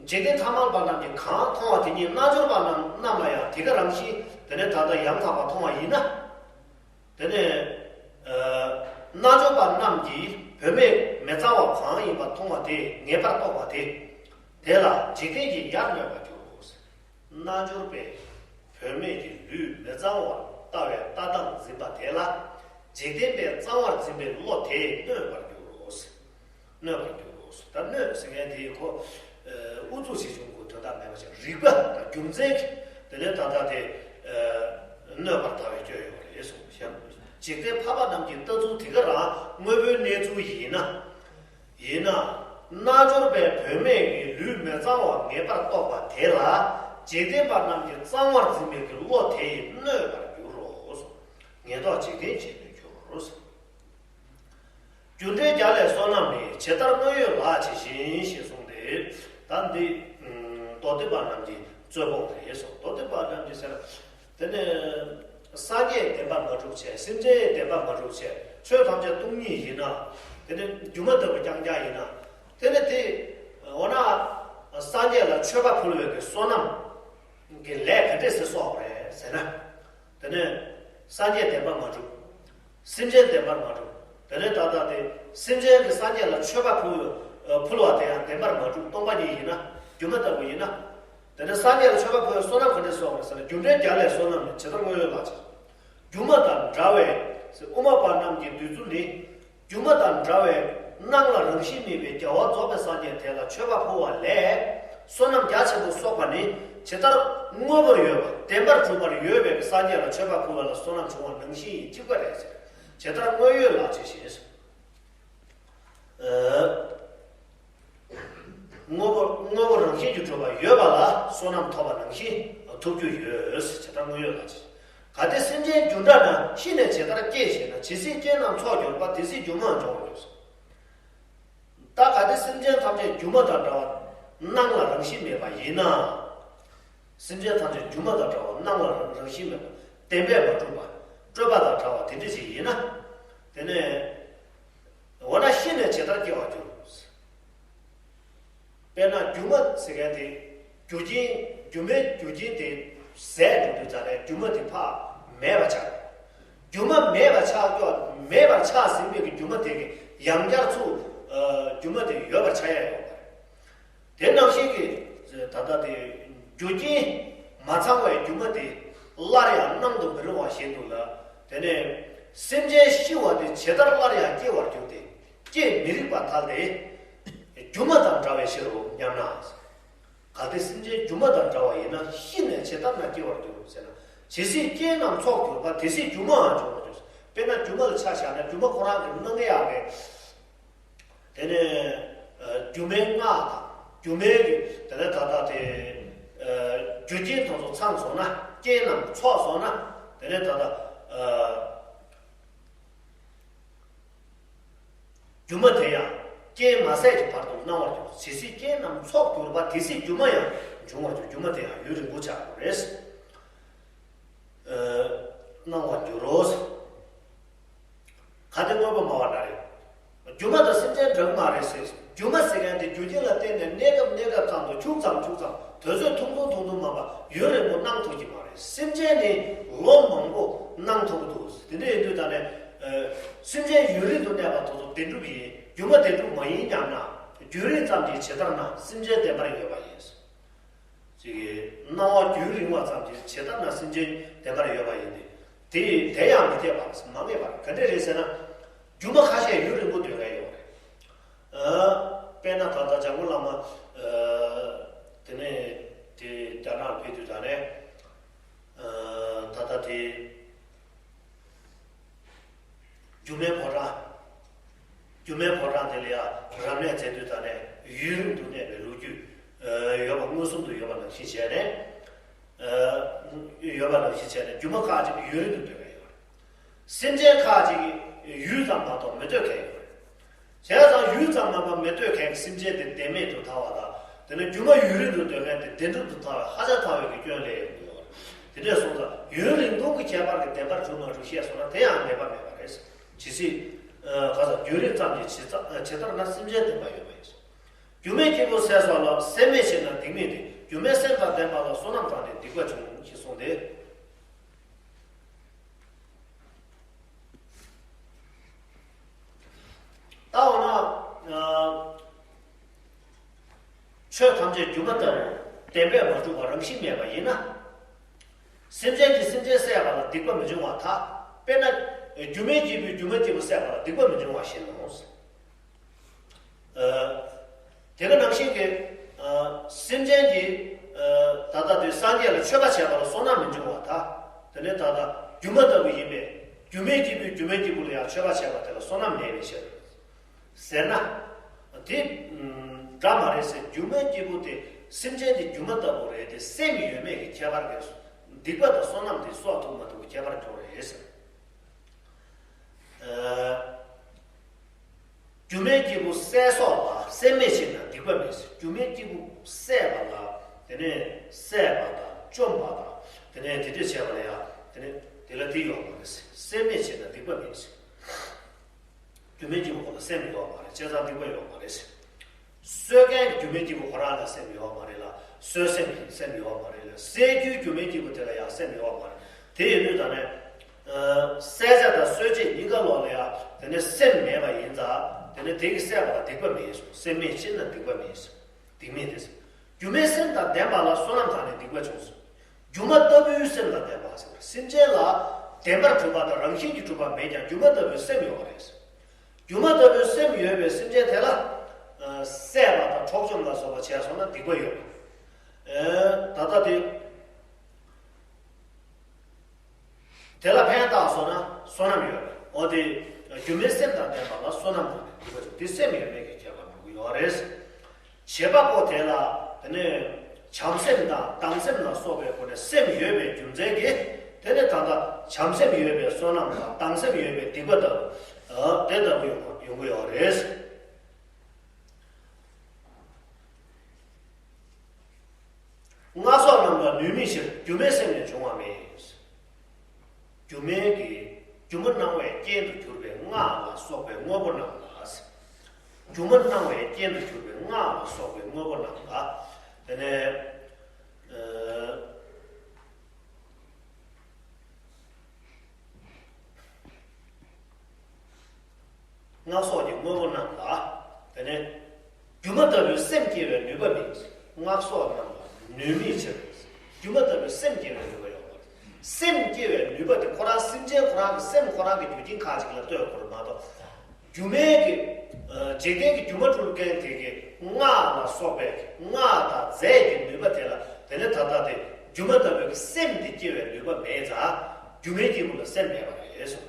འཇིག་རྟེན་ཐ་མལ་པ་རྣམས་ཀྱིས་གང་མཐོང་བ་དེ་ཉིད་རྣལ་འབྱོར་པ་རྣམས་རྣམས་ལ་ཡང་དེ་ག་རང་བཞིན་དེ་ནས་ད་ལྟ་ཡང་དག་པར་མཐོང་བ་ཡིན་ན། དེ་ནས། ཨ། རྣལ་འབྱོར་པ་རྣམས་ཀྱིས་བུད་མེད་མི་གཙང་བ་གང་ཡིན་པ་མཐོང་བ་དེ་ངེས་པར་རྟོགས་པ་དེ། དེ་ལ་འཇིག་རྟེན་གྱིས་ཡར་གནོད་པར་འགྱུར་རོ། རྣལ་འབྱོར་པས་བུད་མེད་ཀྱི་ལུས་མི་གཙང་བར་ལྟ་བའི་ལྟ་སྟངས་འཛིན་པ་དེ་ལ། འཇིག་རྟེན་པས་གཙང་བར་འཛིན་པའི་བློ་དེས་གནོད་པར་འགྱུར་རོ། གནོད་པར་འགྱུར་རོ། ད་གནོད་ཟེར་མཁན་དེ་ཁོ། ཨ། ཨུ་ཚུགས་བྱེད་བྱུང་ཁོ་དོན་དག་མེད་པ་ཞིག་རིགས་པ་དང་རྒྱུ་མཚན་གྱིས་དེ་ནས་ད་ལྟ་དེ། ཨ། གནོད་པར་ལྟ་བའི་སྐྱོན་ཡོད་རེད་གསུངས་ཤག་འཇིག་རྟེན་འཕགས་པ་རྣམས་ཀྱི་ལྟ་ཚུལ་དེ་ག་རང་དངོས་པོའི་གནས་ཚུལ་ཡིན་ན། ཡིན་ན། རྣལ་འབྱོར་པས་བུད་མེད་ཀྱི་ལུས་མི་གཙང་བ་ངེས་པར་རྟོགས་པ་དེ་ལ། འཇིག་རྟེན་པ་རྣམས་ཀྱིས་གཙང་བར་འཛིན་པའི་གི་བློ་དེ་ཡིས་གནོད་པར་འགྱུར་རོ། ངན་རྟོག་འཇིག་རྟེན་བྱེད་དུ་འགྱུར། རྒྱུ་འབྲས་རྒྱ་ལས་བསོད་ནམས་ནི། ཇི་ལྟར་དངོས་ཡོད་ལག་ཇི་བཞིན་ཞེས་གསུངས་ཏེ། ད་འདི་མདོ་སྡེ་པ་རྣམས་ཀྱི་རྩོད་སྤོང་རེད་གསུངས། མདོ་སྡེ་པ་རྣམས་ཀྱི་ཟེར། དེ་ནས་སངས་རྒྱས་བདེན་པར་མ་གྲུབ་བྱས། སེམས་ཅན་བདེན་པར་མ་གྲུབ་བྱས། ཆོས་ཐམས་ཅད་སྟོང་ཉིད་ཡིན་ན། དེ་ནི་སྒྱུ་མ་ལྟ་བུ་རྐྱང་རྐྱང་ཡིན་ན། དེ་ནི་དེ་འོ་ན་སངས་རྒྱས་ལ་མཆོད་པ་ཕུལ་བའི་གི་བསོད་ནམས་ཀྱི་ལས་ག་འདྲས་སེ་གསོག་རེད་ཟེར་ན། དེ་ནས་སངས་རྒྱས་བདེན་པར་མ་གྲུབ། སེམས་ཅན་བདེན་པར་མ་གྲུབ། དེ་ནས་ད་ལྟ་དེ་སེམས་ཅན་གྱི་སངས་རྒྱས་ལ་མཆོད་པ་ཕུལ་ཕུལ་བ་དེ་ཡང་བདེན་པར་མ་གྲུབ། སྟོང་པ་ཉིད་ཡིན་ན། སྒྱུ་མ་ལྟ་བུ་ཡིན་ན། དེ་ནས་སངས་རྒྱས་ལ་མཆོད་པ་ཕུལ་བའི་བསོད་ནམས་ག་འདྲས་གསོག་རེད་ཟེར་ན། རྒྱུ་འབྲས་རྒྱ་ལས་བསོད་ནམས་ནི། ཇི་ལྟར་དངོས་ཡོད་ལག་ཇི་བཞིན། སྒྱུ་མ་དང་འདྲ་བའི་དབུ་མ་པ་རྣམས་ཀྱི་འདོད་ཚུལ་ནི། སྒྱུ་མ་དང་འདྲ་བའི་སྣང་ལ་རང་བཞིན་མེད་པའི་རྒྱལ་བ་རྫོགས་པའི་སངས་རྒྱས་དེ་ལ་མཆོད་པ་ཕུལ་བ་ལས་བསོད་ནམས་རྒྱ་ཆེན་པོ་གསོག་པ་ནི། ཇི་ལྟར་དངོས་པོར་ཡོད་པ་བདེན་པར་གྲུབ་པར་ཡོད་པའི་སངས་རྒྱས་ལ་མཆོད་པ་ཕུལ་བ་ལ་བསོད་ནམས་འབྱུང་བ་ནང་བཞིན་གཅིག་པ་རེད་ཟེར། ཇི་ལྟར་དངོས་ཡོད་ལག་ཇི་བཞིན། དངོས་པོ་དངོས་པོ་རང་བཞིན་གྱིས་གྲུབ་པ་ཡོད་པ་ལ་བསོད་ནམས་ཐོབ་པ་ནང་བཞིན་ཐོབ་རྒྱུ་ཡོད། ཇི་ལྟར་དངོས་ཡོད་ལག་ཇི། གལ་ཏེ་སེམས་ཅན་རྒྱུ་འདྲ་ན། ཤི་ནས་ཇི་ལྟར་སྐྱེ་ཞེ་ན། ཇི་སྲིད་སྐྱེས་རྣམས་ཚོགས་གྱུར་པ། དེ་སྲིད་སྒྱུ་མར་འགྱུར་བར་འགྱུར། ད་གལ་ཏེ་སེམས་ཅན་ཐམས་ཅད་སྒྱུ་མ་དང་འདྲ་བ་སྣང་ལ་རང་བཞིན་མེད་པ་ཡིན་ན། སེམས་ཅན་ཐམས་ཅད་སྒྱུ་མ་དང་འདྲ་བ་སྣང་ལ་རང་བཞིན་མེད་པ། བདེན་པས་མ་གྲུབ་པ། སྤྲོས་པ་དང་བྲལ་བ་དེ་འདྲ་ཞིག་ཡིན་ན། དེ་ནས་འོ་ན་ཤི་ནས་ཇི་ལྟར་སྐྱེ་བར་འགྱུར། དཔེར་ན་སྒྱུ་མ་ཟེར་མཁན་དེ། རྒྱུ་རྐྱེན་སྒྱུ་མའི་རྒྱུ་རྐྱེན་དེ་ཟད་འགྲོ་དུས་ཙ་ནས་སྒྱུ་མ་དེ་ཕར་མེད་པ་ཆགས། སྒྱུ་མ་མེད་པ་ཆགས་ཀྱོག་མེད་པར་ཆགས་ཟིན་པའི་གི་སྒྱུ་མ་དེ་གི་ཡང་བསྐྱར་ཚུར་སྒྱུ་མ་དེ་ཡོད་པར་ཆགས་ཡ་ཡོད་པ་རེད། དེ་ནང་བཞིན་གྱི་ད་ལྟ་དེ་རྒྱུ་རྐྱེན་མ་ཚང་བའི་སྒྱུ་མ་དེ་སླར་ཡང་སྣང་དུ་མི་རུང་བ་བཞིན་དུ་ལ། དེ་ནས་སེམས་ཅན་ཤི་བ་དེ་ཇི་ལྟར་སླར་ཡང་སྐྱེ་བར་འགྱུར་ཏེ། སྐྱེ་མི་རིགས་པར་ཐལ་ཏེ། སྒྱུ་མ་དང་འདྲ་བའི་ཕྱིར་རོ་སྙམ་ན། གལ་ཏེ་སེམས་ཅན་སྒྱུ་མ་དང་འདྲ་བ་ཡིན་ན། ཤི་ནས་ཇི་ལྟར་ན་སྐྱེ་བར་འགྱུར་ཟེར་ན། ཇི་སྲིད་སྐྱེས་རྣམས་ཚོགས་གྱུར་པ། དེ་སྲིད་སྒྱུ་མའང་འབྱུང་བར་འགྱུར། དཔེར་ན་སྒྱུ་མ་ལ་ཆ་བཞག་ན་སྒྱུ་མ་ཁོ་རང་གི་སྣང་ཡག་གི། དེ་ནས་སྒྱུ་མའི་སྔགས་དང་སྒྱུ་མའི་གི་དེ་ནས་ད་ལྟ་དེ་རྒྱུ་རྐྱེན་དེ་ཚོ་ཚང་སོང་ན། རྐྱེན་རྣམས་ཚོགས་སོང་ན། དེ་ནས་ད་ལྟ། སྒྱུ་མ་དེ་ཡང་རྐྱེན་མ་ཟད་ཀྱི་བར་དུ་སྣང་བར་འགྱུར། ཇི་སྲིད་རྐྱེན་རྣམས་ཚོགས་གྱུར་པ། དེ་སྲིད་སྒྱུ་མ་ཡང་འབྱུང་བར་འགྱུར། སྒྱུ་མ་དེ་ཡང་ཡུན་རིང་པོ་ཆགས་དགོས་རེད། སྣང་བར་འགྱུར་རོ། གལ་ཏེ་དངོས་པོ་སྨྲ་བ་འདྲ་རེད། སྒྱུ་མ་དང་སེམས་ཅན་འདྲ་གི་མ་རེད་ཟེར། སྒྱུ་མ་ཟེར་མཁན་དེ་རྒྱུ་རྐྱེན་ལ་བརྟེན་ནས་གནས་སྐབས་གནས་སྐབས་ཙམ་དུ་འཁྱུག་ཙམ་འཁྱུག་ཙམ་དུས་ཚོད་ཐུང་ཐུང་ཐུང་ཐུང་མ་གཏོགས་ཡུན་རིང་པོ་སྣང་ཐུབ་ཀྱི་མ་རེད། སེམས་ཅན་ནི་ལོ་མང་པོ་སྣང་ཐུབ་ཀྱི་འདུག་དེ་འདྲ་ཡིན་དུས་ད་ནས། སེམས་ཅན་ཡུན་རིང་དུ་གནས་པ་དེ་ཚོ་བདེན་གྲུབ་ཡིན། སྒྱུ་མ་བདེན་གྲུབ་མ་ཡིན་སྙམ་ན། རྒྱུན་རིང་ཙམ་གྱིས་ཇི་ལྟར་ན། སེམས་ཅན་བདེན་པར་ཡོད་པ་ཡིན། ཅིག་གིས་སྣང་བ་རྒྱུན་རིང་བ་ཙམ་གྱིས་ཇི་ལྟར་ན་སེམས་ཅན་བདེན་པར་ཡོད་པ་ཡིན་ཏེ། དེ་དེ་ཡང་མི་འཐད་པ་མ་ངེས་པར་ག་འདྲ་རེད་ཟེར་ན། སྒྱུ་མ་ཁ་ཤས་ཡུན་རིང་པོ་སྡོད་མཁན་ཡོད་རེད། དཔེར་ན་ད་ལྟ་འཇམ་མགོན་བླ་མ། དེ་ནས་དེ་རྒྱ་ནག་ཕེབས་དུས་ད་ནས། ད་ལྟ་དེ། སྒྱུ་མའི་ཕོ་བྲང་། སྒྱུ་མའི་ཕོ་བྲང་དེ་ལ་ཡང་རབ་གནས་མཛད་དུས་ད་ནས་ཡུན་རིང་དུ་གནས་པའི་ལོ་རྒྱུས་ཡོད་པ། མངོན་སུམ་དུ་ཡོད་པ་ནང་བཞིན་བྱས་ནས། ཡོད་པ་ནང་བཞིན་བྱས་ནས་སྒྱུ་མ་ཁག་ཅིག་ཡུན་རིང་དུ་སྡོད་མཁན་ཡོད་རེད། སེམས་ཅན་ཁག་ཅིག་ཡུད་ཙམ་མ་གཏོགས་མི་སྡོད་མཁན་ཡོད་རེད། བྱས་ཙང་ཡུད་ཙམ་མ་གཏོགས་མི་སྡོད་མཁན་གྱི་སེམས་ཅན་དེ་བདེན་མེད་དུ་ཐལ་བ་དང་། དེ་ནས་སྒྱུ་མ་ཡུན་རིང་དུ་སྡོད་མཁན་དེ་བདེན་གྲུབ་ཏུ་ཐལ་བའི་ཧ་ཅང་ཐལ་བའི་གི་སྐྱོན་ལས་ཡོང་གི་ཡོད་རེད། དེ་འདྲས་སོང་ཙང་ཡུན་རིང་ཐུང་གི་ཁྱད་པར་གྱིས་བདེན་པར་གྲུབ་མ་གྲུབ་བཤད་སོང་ན་དེ་ཡང་ངེས་པ་མེད་པ་རེད། ཇི་སྲིད། ཨ། ག་ས་རྒྱུན་རིང་ཙམ་གྱིས་ཇི་ལྟར་ཇི་ལྟར་ན་སེམས་ཅན་བདེན་པར་ཡོད་པ་ཡིན། སྒྱུ་མའི་སྐྱེས་བུ་ཟེར་སོགས་ལ། སེམས་མེད་ཕྱིར་ན་སྡིག་མེད་དེ། སྒྱུ་མའི་སེམས་དང་ལྡན་པ་ལ་བསོད་ནམས་དང་ནི་སྡིག་པ་འབྱུང་ཞེས་གསུངས་ཏེ། ད་འོ་ན། ཨ། ཆོས་ཐམས་ཅད་སྒྱུ་མ་ལྟ་བུ་བདེན་པས་མ་གྲུབ་པ་རང་བཞིན་མེད་པ་ཡིན་ན། སེམས་ཅན་གྱིས་སེམས་ཅན་བསད་པ་ལ་སྡིག་པ་མི་འབྱུང་བར་ཐལ། དཔེར་ན། སྒྱུ་མའི་སྐྱེས་བུས་སྒྱུ་མའི་སྐྱེས་བུ་བསད་པ་ལ་སྡིག་པ་མི་འབྱུང་བ་བཞིན་ནོ། ཨ། དེ་ག་ནང་བཞིན་གྱི། ཨ། སེམས་ཅན་གྱིས། ཨ། ད་ལྟ་དུས་སངས་རྒྱས་ལ་མཆོད་པ་བྱས་པ་ལ་བསོད་ནམས་མི་འབྱུང་བར་ཐལ། དེ་ནས་ད་ལྟ་སྒྱུ་མ་ལྟ་བུ་ཡིན་པས་སྒྱུ་མའི་སྐྱེས་བུས་སྒྱུ་མའི་སྐྱེས་བུ་ལ་ཡང་མཆོད་པ་བྱས་པ་དེ་ལ་བསོད་ནམས་མེད་པའི་ཕྱིར། ཟེར་ན། དེ་འདྲ་མ་རེད་ཟེར། སྒྱུ་མའི་སྐྱེས་བུ་དེ་སེམས་ཅན་དེ་སྒྱུ་མ་ལྟ་བུ་རེད་དེ། སེམས་ཡོད་མེད་ཀྱི་ཁྱད་པར་གྱིས་སྡིག་པ་དང་བསོད་ནམས་དེ་གསོག་ཐུབ་མ་ཐུབ་ཀྱི་ཁྱད་པར་འགྱུར་རེད་ཟེར། ཨ། སྒྱུ་མའི་སྐྱེས་བུ་བསད་སོགས་ལ། བསད་མེད་ཕྱིར་ན་སྡིག་པ་མེད་ཟེར། སྒྱུ་མའི་སྐྱེས་བུ་བསད་པ་ལ། དེ་ནས་བསད་པ་དང་བཅོམ་པ་དང་། དེ་ནས་དེ་འདྲ་བྱས་པ་ལ་ཡང་། དེ་ནས་དེ་ལ་སྡིག་ཡོད་མ་རེད་ཟེར། བསད་མེད་ཕྱིར་ན་སྡིག་པ་མེད་ཟེར། སྒྱུ་མའི་སྐྱེས་བུ་ཁོ་ལ་སེམས་ཡོད་མ་རེད། བྱས་ཙང་སྡིག་པ་ཡོད་མ་རེད་ཟེར། གསོད་མཁན་གྱི་སྒྱུ་མའི་སྐྱེས་བུ་ཁོ་རང་ལ་སེམས་ཡོད་མ་རེད་ལ། གསོད་སེམས་ཀྱི་སེམས་ཡོད་མ་རེད་ལ། བསད་རྒྱུའི་སྒྱུ་མའི་སྐྱེས་བུ་དེ་ལ་ཡང་སེམས་ཡོད་མ་རེད། དེ་ཡིན་དུས་ད་ནས། ཨ། བསད་བྱ་དང་གསོད་བྱེད་གཉིས་ཀ་ལོག་ལ་ཡང་དེ་ནས་སེམས་མེད་པ་ཡིན་ཙང་། དེ་ནས་དེ་གིས་བསད་པ་ལ་སྡིག་པ་མེད་ཟེར། བསད་མེད་ཕྱིར་ན་སྡིག་པ་མེད་ཟེར། སྡིག་མེད་དེ་ཟེར། སྒྱུ་མའི་སེམས་དང་ལྡན་པ་ལ་བསོད་ནམས་དག་ནས་སྡིག་པ་ཆུང་ཟེར། སྒྱུ་མ་ལྟ་བུའི་སེམས་དང་ལྡན་པ་ཟེར། སེམས་ཅན་ལ་བདེན་པར་གྲུབ་པ་དང་རང་བཞིན་གྱིས་གྲུབ་པ་མེད་ཀྱང་སྒྱུ་མ་ལྟ་བུའི་སེམས་ཡོད་པ་རེད། སྒྱུ་མ་ལྟ་བུའི་སེམས་ཡོད་པའི་སེམས་ཅན་དེ་ལ། ཨ། བསད་པ་དང་འཕྲོག་བཅོམ་ལ་སོགས་པ་བྱས་སོང་ན་སྡིག་པ་ཡོད། ཨ། ད་ལྟ་དེ། དེ་ལ་ཕན་བཏགས་སོང་ན་བསོད་ནམས་ཡོད། འོ་དེ། སྒྱུ་མའི་སེམས་དང་ལྡན་པ་ལ་བསོད་ནམས་དང་ནི་སྡིག་པ་ཆུང་། དེ་སེམས་ཡོད་མེད་ཀྱི་ཁྱད་པར་འགྲོ་གི་ཡོད་རེད། བྱེད་པ་པོ་དེ་ལ། དེ་ནས་བྱམས་སེམས་དང་སྡང་སེམས་ལ་སོགས་པའི་སྒོ་ནས་སེམས་ཡོད་པའི་རྒྱུ་མཚན་གྱིས། དེ་ནས་ད་ལྟ་བྱམས་སེམས་ཡོད་པའི་བསོད་ནམས་དང་སྡང་སེམས་ཡོད་པའི་སྡིག་པ་ལྟ་བུ། ཨ། དེ་ལྟ་བུ་ཡོང་ཡོང་གི་ཡོད་རེད། སྔགས་སོགས་རྣམས་ལ་ནུས་མེད་ཕྱིར། སྒྱུ་མའི་སེམས་ལས་བྱུང་བ་མེད། སྒྱུ་མའི་གི། སྒྱུ་མ་སྣང་བའི་རྐྱེན་དུ་གྱུར་པའི་སྔགས་ལ་སོགས་པའི་དངོས་པོ་རྣམས་ལ། སྒྱུ་མ་སྣང་བའི་རྐྱེན་དུ་གྱུར་པའི་སྔགས་ལ་སོགས་པའི་དངོས་པོ་རྣམས་ལ། དེ་ནས། ཨ། སྔགས་སོགས་ཀྱི་དངོས་པོ་རྣམས་ལ། དེ་ནས། སྒྱུ་མ་ལྟ་བུའི་སེམས་སྐྱེ་བའི་ནུས་པ་མེད། སྔགས་སོགས་རྣམས་ལ་ནུས་མེད་ཕྱིར། སྒྱུ་མ་ལྟ་བུའི་སེམས་སྐྱེ་བའི་ནུས་པ་ཡོད་པ། སེམས་སྐྱེ་བའི་ནུས་པ་དེ་ཁོ་རང་སེམས་ཅན་ཁོ་རང་གི་སེམས་ཁོ་རང་གི་རྒྱུ་རྐྱེན་ཁག་ཅིག་ལ་ལྟོས་དགོས་རེད་མ་གཏོགས། སྒྱུ་མའི་གི། ཨ། འཇིག་རྟེན་གྱི་སྒྱུ་མ་སྤྲུལ་མཁན་དེ་གི་སྔགས་ལ་སོགས་པའི་སྔགས་དང་རྫས་ཀྱི་ནུས་པ་དེ་ལ། དེ་ནས་ད་ལྟ་དེ་སྒྱུ་མ་ལྟ་བུའི་གི་སེམས་དེ་སྐྱེ་བའི་ནུས་པ་མེད་ཙང་། སྒྱུ་མའི་སྐྱེས་བུ་ལ་སེམས་མེད་པ་རེད་གསུངས།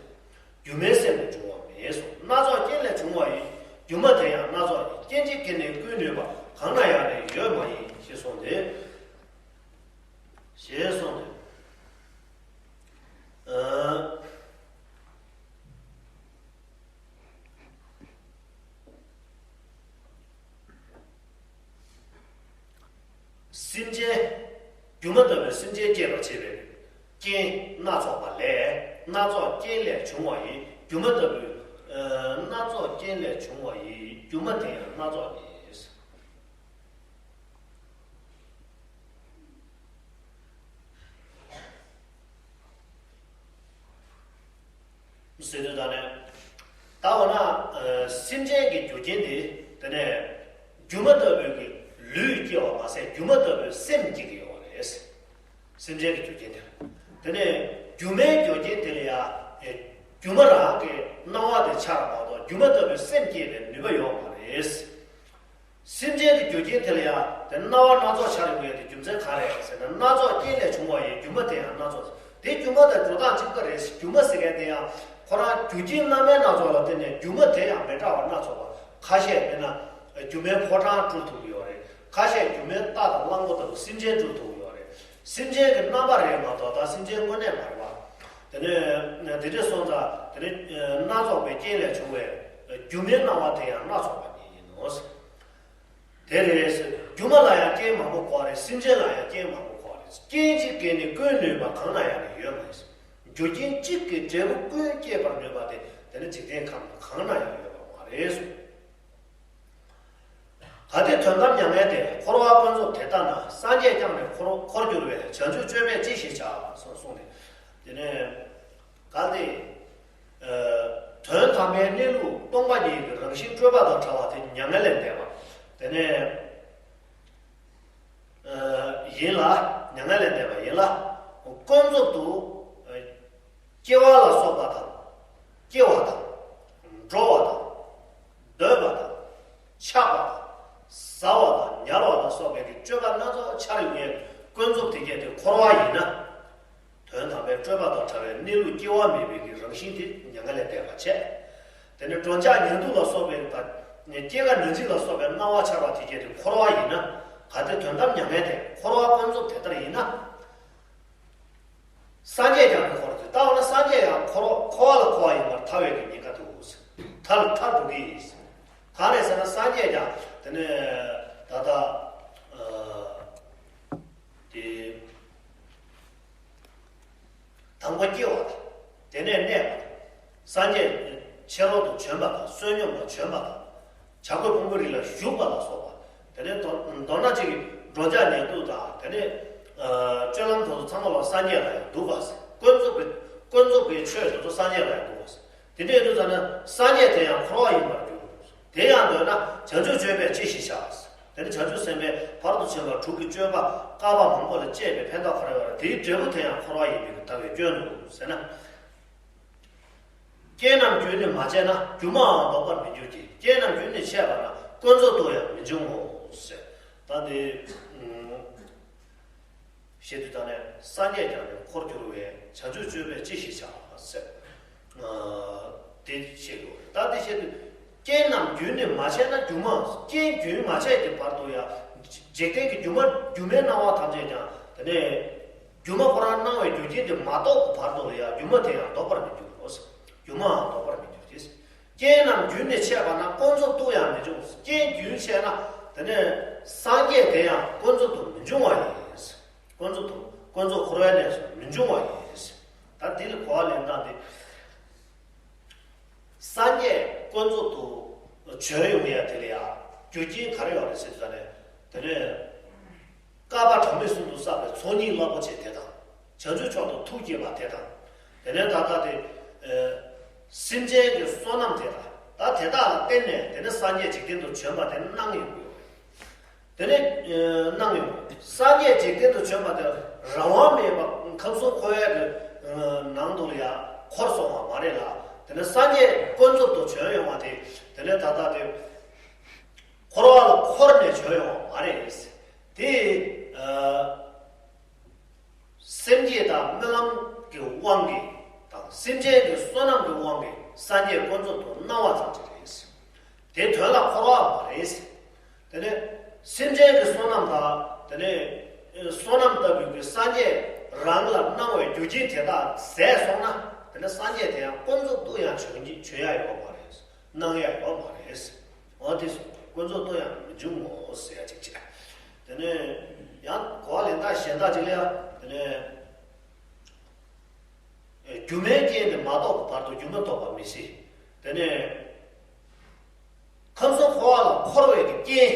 སྒྱུ་མའི་སེམས་ལས་བྱུང་བ་མེད་གསུངས། སྣ་ཚོགས་རྐྱེན་ལས་བྱུང་བ་ཡི། སྒྱུ་མ་དེ་ཡང་སྣ་ཚོགས་ཡིན། རྐྱེན་གཅིག་གིས་ནི་ཀུན་ནུས་པ། གང་ན་ཡང་ནི་ཡོད་མ་ཡིན། ཞེས་གསུངས་ཏེ། ཞེས་གསུངས་ཏེ། ཨ། སེམས་ཅན། སྒྱུ་མ་ལྟ་བུའི་སེམས་ཅན་སྐྱེད་པར་བྱེད་པའི་རྐྱེན་སྣ་ཚོགས་པ་ལས། སྣ་ཚོགས་རྐྱེན་ལས་བྱུང་བ་ཡི། སྒྱུ་མ་ལྟ་བུའི། ཨ། སྣ་ཚོགས་རྐྱེན་ལས་བྱུང་བ་ཡི། སྒྱུ་མ་དེ་ཡང་སྣ་ཚོགས་ཡིན། ཟེར་དུས་ད་ནས། ད་འོ་ན། ཨ། སེམས་ཅན་གྱི་རྒྱུ་རྐྱེན་དེ། དེ་ནས་སྒྱུ་མ་ལྟ་བུའི་གི་ལུས་སྐྱེ་བ་མ་ཟད་སྒྱུ་མ་ལྟ་བུའི་སེམས་སྐྱེ་གི་ཡོད་པ་རེད། སེམས་ཅན་གྱི་རྒྱུ་རྐྱེན་དེ། དེ་ནས་སྒྱུ་མའི་རྒྱུ་རྐྱེན་དེ་ལ་ཡང་། ཨེ། སྒྱུ་མ་རང་གི་སྣང་བ་དེ་འཆར་བ་མ་གཏོགས་སྒྱུ་མ་ལྟ་བུའི་སེམས་སྐྱེ་བའི་ནུས་པ་ཡོད་མ་རེད། སེམས་ཅན་གྱི་རྒྱུ་རྐྱེན་དེ་ལ་ཡང་དེ་སྣང་བ་སྣ་ཚོགས་འཆར་ཡོང་ཡས་དེ་རྒྱུ་མཚན་གང་རེད་ཟེར་ན། སྣ་ཚོགས་རྐྱེན་ལས་བྱུང་བ་ཡི། སྒྱུ་མ་དེ་ཡང་སྣ་ཚོགས། དེ་སྒྱུ་མ་དང་འགྲོ་སྟངས་གཅིག་པ་རེད། སྒྱུ་མ་ཟེར་མཁན་དེ་ཡང་ཁོ་རང་རྒྱུ་རྐྱེན་སྣ་མིན་སྣ་ཚོགས་ལ་བརྟེན་ནས་སྒྱུ་མ་དེ་ཡང་མི་འདྲ་བ་སྣ་ཚོགས་པ། ཁ་ཤས་དཔེར་ན་སྒྱུ་མའི་ཕོ་བྲང་སྤྲུལ་ཐུབ་ཀྱི་ཡོད་རེད། ཁ་ཤས་སྒྱུ་མའི་རྟ་དང་གླང་པོ་ལྟ་བུ་སེམས་ཅན་སྤྲུལ་ཐུབ་ཀྱི་ཡོད་རེད། སེམས་ཅན་གྱི་རྣམ་པ་རེད་མ་གཏོགས་ད་སེམས་ཅན་དངོས་གནས་མ་རེད་པ། དེ་ནས་དེ་འདྲས་སོང་ཙང་དེ་ནས་སྣ་ཚོགས་པའི་རྐྱེན་ལས་བྱུང་བའི་སྒྱུ་མའི་སྣང་བ་དེ་ཡང་སྣ་ཚོགས་པ་ཉིད་ཡིན་ནོ། དེ་རེད། སྒྱུ་མ་ལ་ཡང་རྐྱེན་མང་པོ་འཁོར་རེད། སེམས་ཅན་ལ་ཡང་རྐྱེན་མང་པོ་འཁོར་རེད། རྐྱེན་གཅིག་གིས་ནི་ཀུན་ནུས་པ། གང་ན་ཡང་ནི་ཡོད་མ་ཡིན། རྒྱུ་རྐྱེན་གཅིག་གིས་འབྲས་བུ་ཀུན་སྐྱེད་པར་ནུས་པ་དེ་དེ་ནི་འཇིག་རྟེན་ཁམས་ན་གང་ན་ཡང་ཡོད་པ་མ་རེད་གསུངས། གལ་ཏེ་དོན་དམ་མྱ་ངན་འདས། འཁོར་བ་ཀུན་རྫོབ་དེ་ལྟ་ན། སངས་རྒྱས་ཀྱང་ནི་འཁོར་འཁོར་འགྱུར་བས། བྱང་ཆུབ་སྤྱོད་པས་ཅི་ཞིག་བྱ། གསུངས་གསུངས་ཏེ། དེ་ནས་གལ་ཏེ། ཨ། དོན་དམ་པའི་གནས་ལུགས་སྟོང་པ་ཉིད་ཀྱི་རང་བཞིན་སྤྲོས་པ་དང་བྲལ་བ་དེ་མྱ་ངན་ལས་འདས་པ། དེ་ནས། ཨ། ཡིན་ལ། མྱ་ངན་ལས་འདས་པ་ཡིན་ལ། ཀུན་རྫོབ་ཏུ། ཨ། སྐྱེ་བ་ལ་སོགས་པ་དང་། སྐྱེ་བ་དང་། འགྲོ་བ་དང་། སྡོད་པ་དང་། ཆགས་པ་དང་། ཟ་བ་དང་ཉལ་བ་དང་སོགས་པའི་གི་སྤྱོད་པ་སྣ་ཚོགས་འཆར་ཡོང་ཡས་ཀུན་རྫོབ་དེ་སྐད་དེ་འཁོར་བ་ཡིན་ན། དོན་དམ་པའི་སྤྲོས་པ་དང་བྲལ་བའི་གནས་ལུགས་སྐྱེ་བ་མེད་པའི་གི་རང་བཞིན་དེ་མྱ་ངན་ལས་འདས་པར་བྱས། དེ་ནས་འགྲོ་འཆག་ཉལ་འདུག་ལ་སོགས་པའི་དང་། སྐྱེ་རྒ་ན་འཆི་ལ་སོགས་པའི་སྣང་བ་འཆར་བ་དེ་སྐད་དེ་འཁོར་བ་ཡིན་ན། གལ་ཏེ་དོན་དམ་མྱ་ངན་འདས། འཁོར་བ་ཀུན་རྫོབ་དེ་ལྟར་ཡིན་ན། སངས་རྒྱས་ཀྱང་ནི་འཁོར་བ། ལྟ་བ་ན་སངས་རྒྱས་ཡང་འཁོར་བ་འཁོར་བ་ལ་འཁོར་བ་ཡིན་པར་ཐལ་བའི་གི་ཉེན་ཁ་འདུག། ཐལ་ཐལ་འགྲོ་གི་ཡིན། གང་རེད་ཟེར་ན་སངས་རྒྱས་ཀྱང་དེ་ནས་ད་ལྟ་དེ། དང་པོ་སྐྱེ་བ་དང་། དེ་ནས་གནས་པ་དང་། སངས་རྒྱས་ཕྱི་རོལ་དུ་བྱོན་པ་དང་བསོད་སྙོམས་ལ་བྱོན་པ་དང་། བྱ་རྒོད་ཕུང་པོའི་རི་ལ་བཞུགས་པ་ལ་སོགས་པ། དེ་ནས་མདོར་མདོར་ན་གཅིག་གིས་འགྲོ་འཆག་ཉལ་འདུག་དང་། དེ་ནས་སྤྱོད་ལམ་དེ་ཚོ་ཚང་མ་ལ་སངས་རྒྱས་ལ་ཡང་འདུག་པ་ཟེར། ཀུན་རྫོབ་ཀྱི་ཀུན་རྫོབ་ཀྱི་ཆོས་དེ་ཚོ་སངས་རྒྱས་ལ་ཡང་འདུག་པ་ཟེར། དེ་འདྲ་ཡིན་དུས་ཙམ་ན་སངས་རྒྱས་དེ་ཡང་འཁོར་བ་ཡིན་པར་འགྱུར། དེ་ཡང་འདོད་ན་བྱང་ཆུབ་སྤྱོད་པས་ཅི་ཞིག་བྱ། དེ་ནི་བྱང་ཆུབ་སེམས་དཔའི་ཕ་རོལ་ཏུ་ཕྱིན་པ་དྲུག་གི་སྤྱོད་པ་བསྐལ་པ་མང་པོ་ལ་སྤྱད་པའི་ཕན་ཐོགས་ག་རེ་ཡོད་རེད། དེའི་འབྲས་བུ་དེ་ཡང་འཁོར་བ་ཡིན་པའི་ལྟ་བའི་སྐྱོན་དུ་ཟེར་ན། རྐྱེན་རྣམས་རྒྱུན་ནི་མ་ཆད་ན། སྒྱུ་མའང་ལྡོག་པར་མི་འགྱུར་གྱི། རྐྱེན་རྣམས་རྒྱུན་ནི་ཆད་པ་ན། ཀུན་རྫོབ་ཏུ་ཡང་མི་འབྱུང་ངོ་ཟེར། ད་འདི། ཞེས་དུས་ད་ནས་སངས་རྒྱས་ཀྱང་ནི་འཁོར་གྱུར་བས། བྱང་ཆུབ་སྤྱོད་པས་ཅི་ཞིག་བྱ་ཟེར། དེ་བཤད་དགོས། ད་དེ་བཤད་དུས་རྐྱེན་རྣམས་རྒྱུན་ནི་མ་ཆད་ན། སྒྱུ་མ་རྐྱེན་རྒྱུན་མ་ཆད་ཀྱི་བར་དུ་ཡང་འཇིག་རྟེན་གྱི་སྒྱུ་མ་སྒྱུ་མའི་སྣང་བ་ཐམས་ཅད་ཀྱང་དེ་ནས་སྒྱུ་མ་ཁོ་རང་སྣང་བའི་རྒྱུ་རྐྱེན་དེ་མ་རྟོགས་ཀྱི་བར་དུ་ལ་ཡང་སྒྱུ་མ་དེ་ཡང་ལྡོག་པར་མི་འགྱུར་རོ། སྒྱུ་མའང་ལྡོག་པར་མི་འགྱུར་ཏེ། རྐྱེན་རྣམས་རྒྱུན་ནི་ཆད་པ་ན། ཀུན་རྫོབ་ཏུ་ཡང་མི་འབྱུང་། རྐྱེན་རྒྱུན་ཆད་ན་དེ་ནས་སངས་རྒྱས་དེ་ཡང་ཀུན་རྫོབ་ཏུ་མི་འབྱུང་བ་ཡིན། ཀུན་རྫོབ་ཏུ་ཀུན་རྫོབ་འཁོར་བའི་གནས་སུ་མི་འབྱུང་བ་ཡིན། ད་འདི་ལ་གོ་བ་ལེན་སྟངས་འདི། སངས་རྒྱས་ཀུན་རྫོབ་ཏུ་བྱོན་ཡོང་ཡ་དེ་ལ་ཡ་རྒྱུ་རྐྱེན་ག་རེ་ཡོད་རེད་ཟེར་དུས་ཙམ་ནས། དེ་ནས་བསྐལ་པ་གྲངས་མེད་གསུམ་དུ་བསགས་པའི་ཚོགས་གཉིས་རླབས་པོ་ཆེ་དེ་དང་། བྱང་ཆུབ་མཆོག་ཏུ་ཐུགས་བསྐྱེད་པ་དེ་དང་། དེ་ནས་ད་ལྟ་དེ། ཨེ། སེམས་ཅན་གྱི་བསོད་ནམས་དེ་དང་། ད་དེ་དག་ལ་བརྟེན་ནས་དེ་ནས་སངས་རྒྱས་འཇིག་རྟེན་དུ་བྱོན་པ་དེ་སྣང་ཡོང་གི་ཡོད་རེད། དེ་ནས་ཨེ། སྣང་ཡོང་། སངས་རྒྱས་འཇིག་རྟེན་དུ་བྱོན་པ་དེ་རང་དབང་མེད་པ་ཁམས་གསུམ་འཁོར་བའི་གི་ཨེ། ནང་དུ་ལ་ཡ་འཁོར་སོང་བ་མ་རེད་ལ། དེ་ནས་སངས་རྒྱས་ཀུན་རྫོབ་ཏུ་བྱོན་ཡོང་བ་དེ། དེ་ནས་ད་ལྟ་དེ། འཁོར་བ་ལ་འཁོར་ནས་བྱོན་ཡོང་བ་མ་རེད། དེ། ཨ། སེམས་བསྐྱེད་དང་སྨོན་ལམ་གྱི་དབང་གིས་དང་། སེམས་ཅན་གྱི་བསོད་ནམས་ཀྱི་དབང་གིས་སངས་རྒྱས་ཀུན་རྫོབ་ཏུ་སྣང་བ་ཙམ་ཞིག་རེད། དེ་དོན་ལ་འཁོར་བ་མ་རེད། དེ་ནས་སེམས་ཅན་གྱི་བསོད་ནམས་དང་། དེ་ནས་བསོད་ནམས་ལྟ་བུའི་གི་སངས་རྒྱས་རང་ལ་སྣང་བའི་རྒྱུ་རྐྱེན་དེ་དག་ཟད་སོང་ན། དེ་ནས་སངས་རྒྱས་དེ་ཡང་ཀུན་རྫོབ་ཏུ་ཡང་བྱོན་གྱི་བྱོན་ཡ་ཡོད་མ་རེད། སྣང་ཡ་ཡོད་མ་རེད། འོ་དེ་སོང་ཀུན་རྫོབ་ཏུ་ཡང་མི་འབྱུང་ངོ་ཟེར་ཡ་ཅིག་བྱས། དེ་ནས་ཡང་གོ་བ་ལེན་སྟངས་གཞན་དག་ཅིག་ལ་ཡ། དེ་ནས་སྒྱུ་མའི་རྐྱེན་དེ་མ་རྟོགས་པའི་བར་དུ་སྒྱུ་མ་རྟོགས་པ་མི་སྲིད། དེ་ནས་ཁམས་གསུམ་འཁོར་བ་ལ་འཁོར་བའི་རྐྱེན།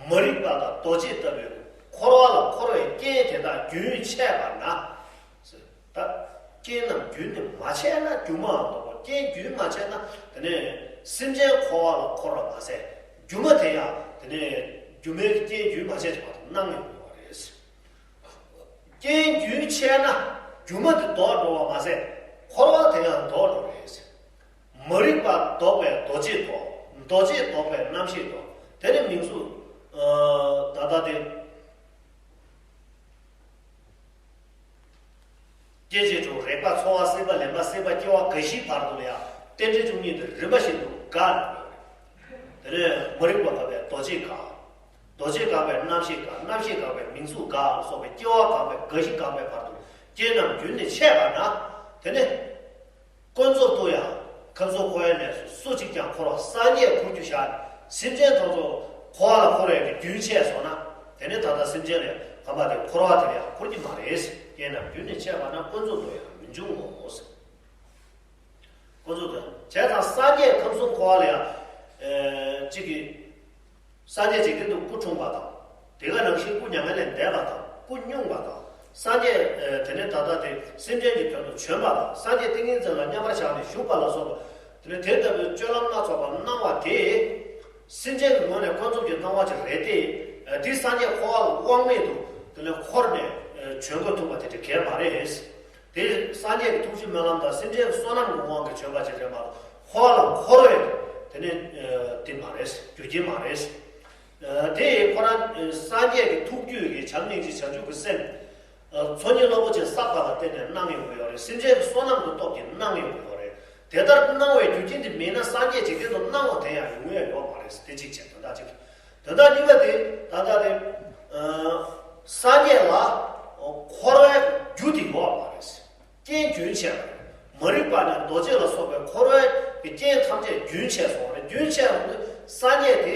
མ་རིག་པ་དང་རྡོ་རྗེ་ལྟ་བུའི་འཁོར་བ་ལ་འཁོར་བའི་རྐྱེན་དེ་དག་རྒྱུན་ཆད་པ་ན། ད་རྐྱེན་རྣམས་རྒྱུན་ནི་མ་ཆད་ན། སྒྱུ་མའང་ལྡོག་པ། རྐྱེན་རྒྱུན་མ་ཆད་ན། དེ་ནས་སེམས་ཅན་འཁོར་བ་ལ་འཁོར་བ་མ་ཟད། སྒྱུ་མ་དེ་ཡང་དེ་ནས་སྒྱུ་མའི་རྐྱེན་རྒྱུན་མ་ཆད་ཀྱི་བར་དུ་སྣང་ཡོང་དགོས་པ་རེད། རྐྱེན་རྒྱུན་ཆད་ན་སྒྱུ་མ་དེ་ལྡོག་འགྲོ་བ་མ་ཟད། འཁོར་བ་དེ་ཡང་ལྡོག་འགྲོ་རེད། མ་རིག་པ་ལྡོག་པས་རྡོ་རྗེ་ལྡོག། རྡོ་རྗེ་ལྡོག་པས་རྣམ་ཤེས་ལྡོག། དེ་ནི་མིང་གཟུགས། ཨ། ད་ལྟ་དེ། སྐྱེ་མཆེད་དྲུག་རེག་པ་ཚོར་བ་སྲེད་པ་ལེན་པ་སྲེད་པ་སྐྱེ་བ་འགའ་ཞིག་བར་དུ་ལ་ཡང་རྟེན་འབྲེལ་བཅུ་གཉིས་དེ་རིམ་པ་བཞིན་དུ་འགག་འགྲོ་གི་རེད། དེ་ནས་མ་རིག་པ་འགགས་པས་རྡོ་རྗེ་འགག། རྡོ་རྗེ་འགགས་པས་རྣམ་ཤེས་འགག། རྣམ་ཤེས་འགགས་པས་མིང་གཟུགས་འགག་ལ་སོགས་པའི་སྐྱེ་བ་འགགས་པའི་འགའ་ཞིག་འགག་པའི་བར་དུ་རྐྱེན་རྣམས་རྒྱུན་ནས་ཆད་པ་ན། དེ་ནས་ཀུན་རྫོབ་ཏུ་ཡང་ཁམས་གསུམ་འཁོར་བའི་གནས་སུ་སུ་གཅིག་ཀྱང་འཁོར་བར་སངས་རྒྱས་འཁོར་རྒྱུ་བཞག། སེམས་ཅན་ཐམས་ཅད་འཁོར་བ་ལ་འཁོར་བའི་རྒྱུན་ཆད་སོང་ན། དེ་ནས་ད་ལྟ་སེམས་ཅན་ལ་ཡང་ཁམས་པ་དེ་འཁོར་བ་དེ་ལ་ཡང་འཁོར་གྱི་མ་རེད། རྐྱེན་རྣམས་རྒྱུན་ནས་ཆད་པ་ན། ཀུན་རྫོབ་ཏུ་ཡང་མི་འབྱུང་ངོ་། ཀུན་རྫོབ་ཏུ་ཡང་། བྱས་ཙང་སངས་རྒྱས་ཁམས་གསུམ་འཁོར་བ་ལ་ཡང་། ཨེ། གཅིག་གིས། སངས་རྒྱས་འཇིག་རྟེན་དུ་སྐུ་འཁྲུངས་པ་དང་། དེ་ག་ནང་བཞིན་སྐུ་མྱ་ངན་ལས་འདས་པ་དང་། སྐུ་སྙུང་བ་དང་། སངས་རྒྱས། ཨེ། དེ་ནས་ད་ལྟ་དེ་སེམས་ཅན་གྱི་དོན་དུ་བྱོན་པ་དང་། སངས་རྒྱས་ཏིང་ངེ་འཛིན་ལ་མཉམ་པར་བཞག་ནས་བཞུགས་པ་ལ་སོགས་པ། དེ་ནས་དེ་ལྟ་བུའི་སྤྱོད་ལམ་སྣ་ཚོགས་པ་སྣང་བ་དེ། སེམས་ཅན་གྱི་ངོས་ནས་ཀུན་རྫོབ་ཀྱི་སྣང་བ་ཅིག་རེད་དེ། ཨེ། དེ་སངས་རྒྱས་འཁོར་བ་ལ་དབང་མེད་དུ་དེ་ནས་འཁོར་ནས། ཨེ། བྱོན་དགོས་ཐུག་པ་དེ་འདྲ་གང་ཡང་མ་རེད། དེ་སངས་རྒྱས་ཀྱི་ཐུགས་རྗེ་སྨོན་ལམ་དང་སེམས་ཅན་གྱི་བསོད་ནམས་ཀྱི་དབང་གིས་བྱོན་པ་ཅིག་རེད་མ་གཏོགས། འཁོར་བ་ལ་འཁོར་བའི་དེ་ནི། ཨ། དེ་མ་རེད། རྒྱུ་རྐྱེན་མ་རེད། ཨ། དེ་ཁོ་རང་སངས་རྒྱས་ཀྱི་ཐུགས་རྒྱུད་ཀྱི་བྱམས་སྙིང་རྗེ་བྱང་ཆུབ་ཀྱི་སེམས། ཨ། ཚོགས་གཉིས་རླབས་པོ་ཆེ་བསགས་པ་ལ་བརྟེན་ནས་སྣང་ཡོང་གི་ཡོད་རེད། སེམས་ཅན་གྱི་བསོད་ནམས་ཀྱི་སྟོབས་ཀྱིས་སྣང་ཡོང་གི་ཡོད་རེད། དེ་ལྟར་སྣང་བའི་རྒྱུ་རྐྱེན་དེ་མེད་ན་སངས་རྒྱས་འཇིག་རྟེན་དུ་སྣང་བ་དེ་ཡང་ཡོང་ཡ་ཡོད་མ་རེད། དེ་གཅིག་བྱས། དོན་དག་གཅིག་དོན་དག་གཉིས་པ་དེ་ད་ལྟ་དེ། ཨ། སངས་རྒྱས་ལ་འཁོར་བའི་རྒྱུ་དེ་ཡོད་མ་རེད། རྐྱེན་རྒྱུན་ཆད་པ་རེད། མ་རིག་པ་ནས་རྡོ་རྗེ་ལ་སོགས་པའི་འཁོར་བའི་གི་རྐྱེན་ཐམས་ཅད་རྒྱུན་ཆད་སོང་བ་རེད། རྒྱུན་ཆད་སོང་དུས་སངས་རྒྱས་དེ་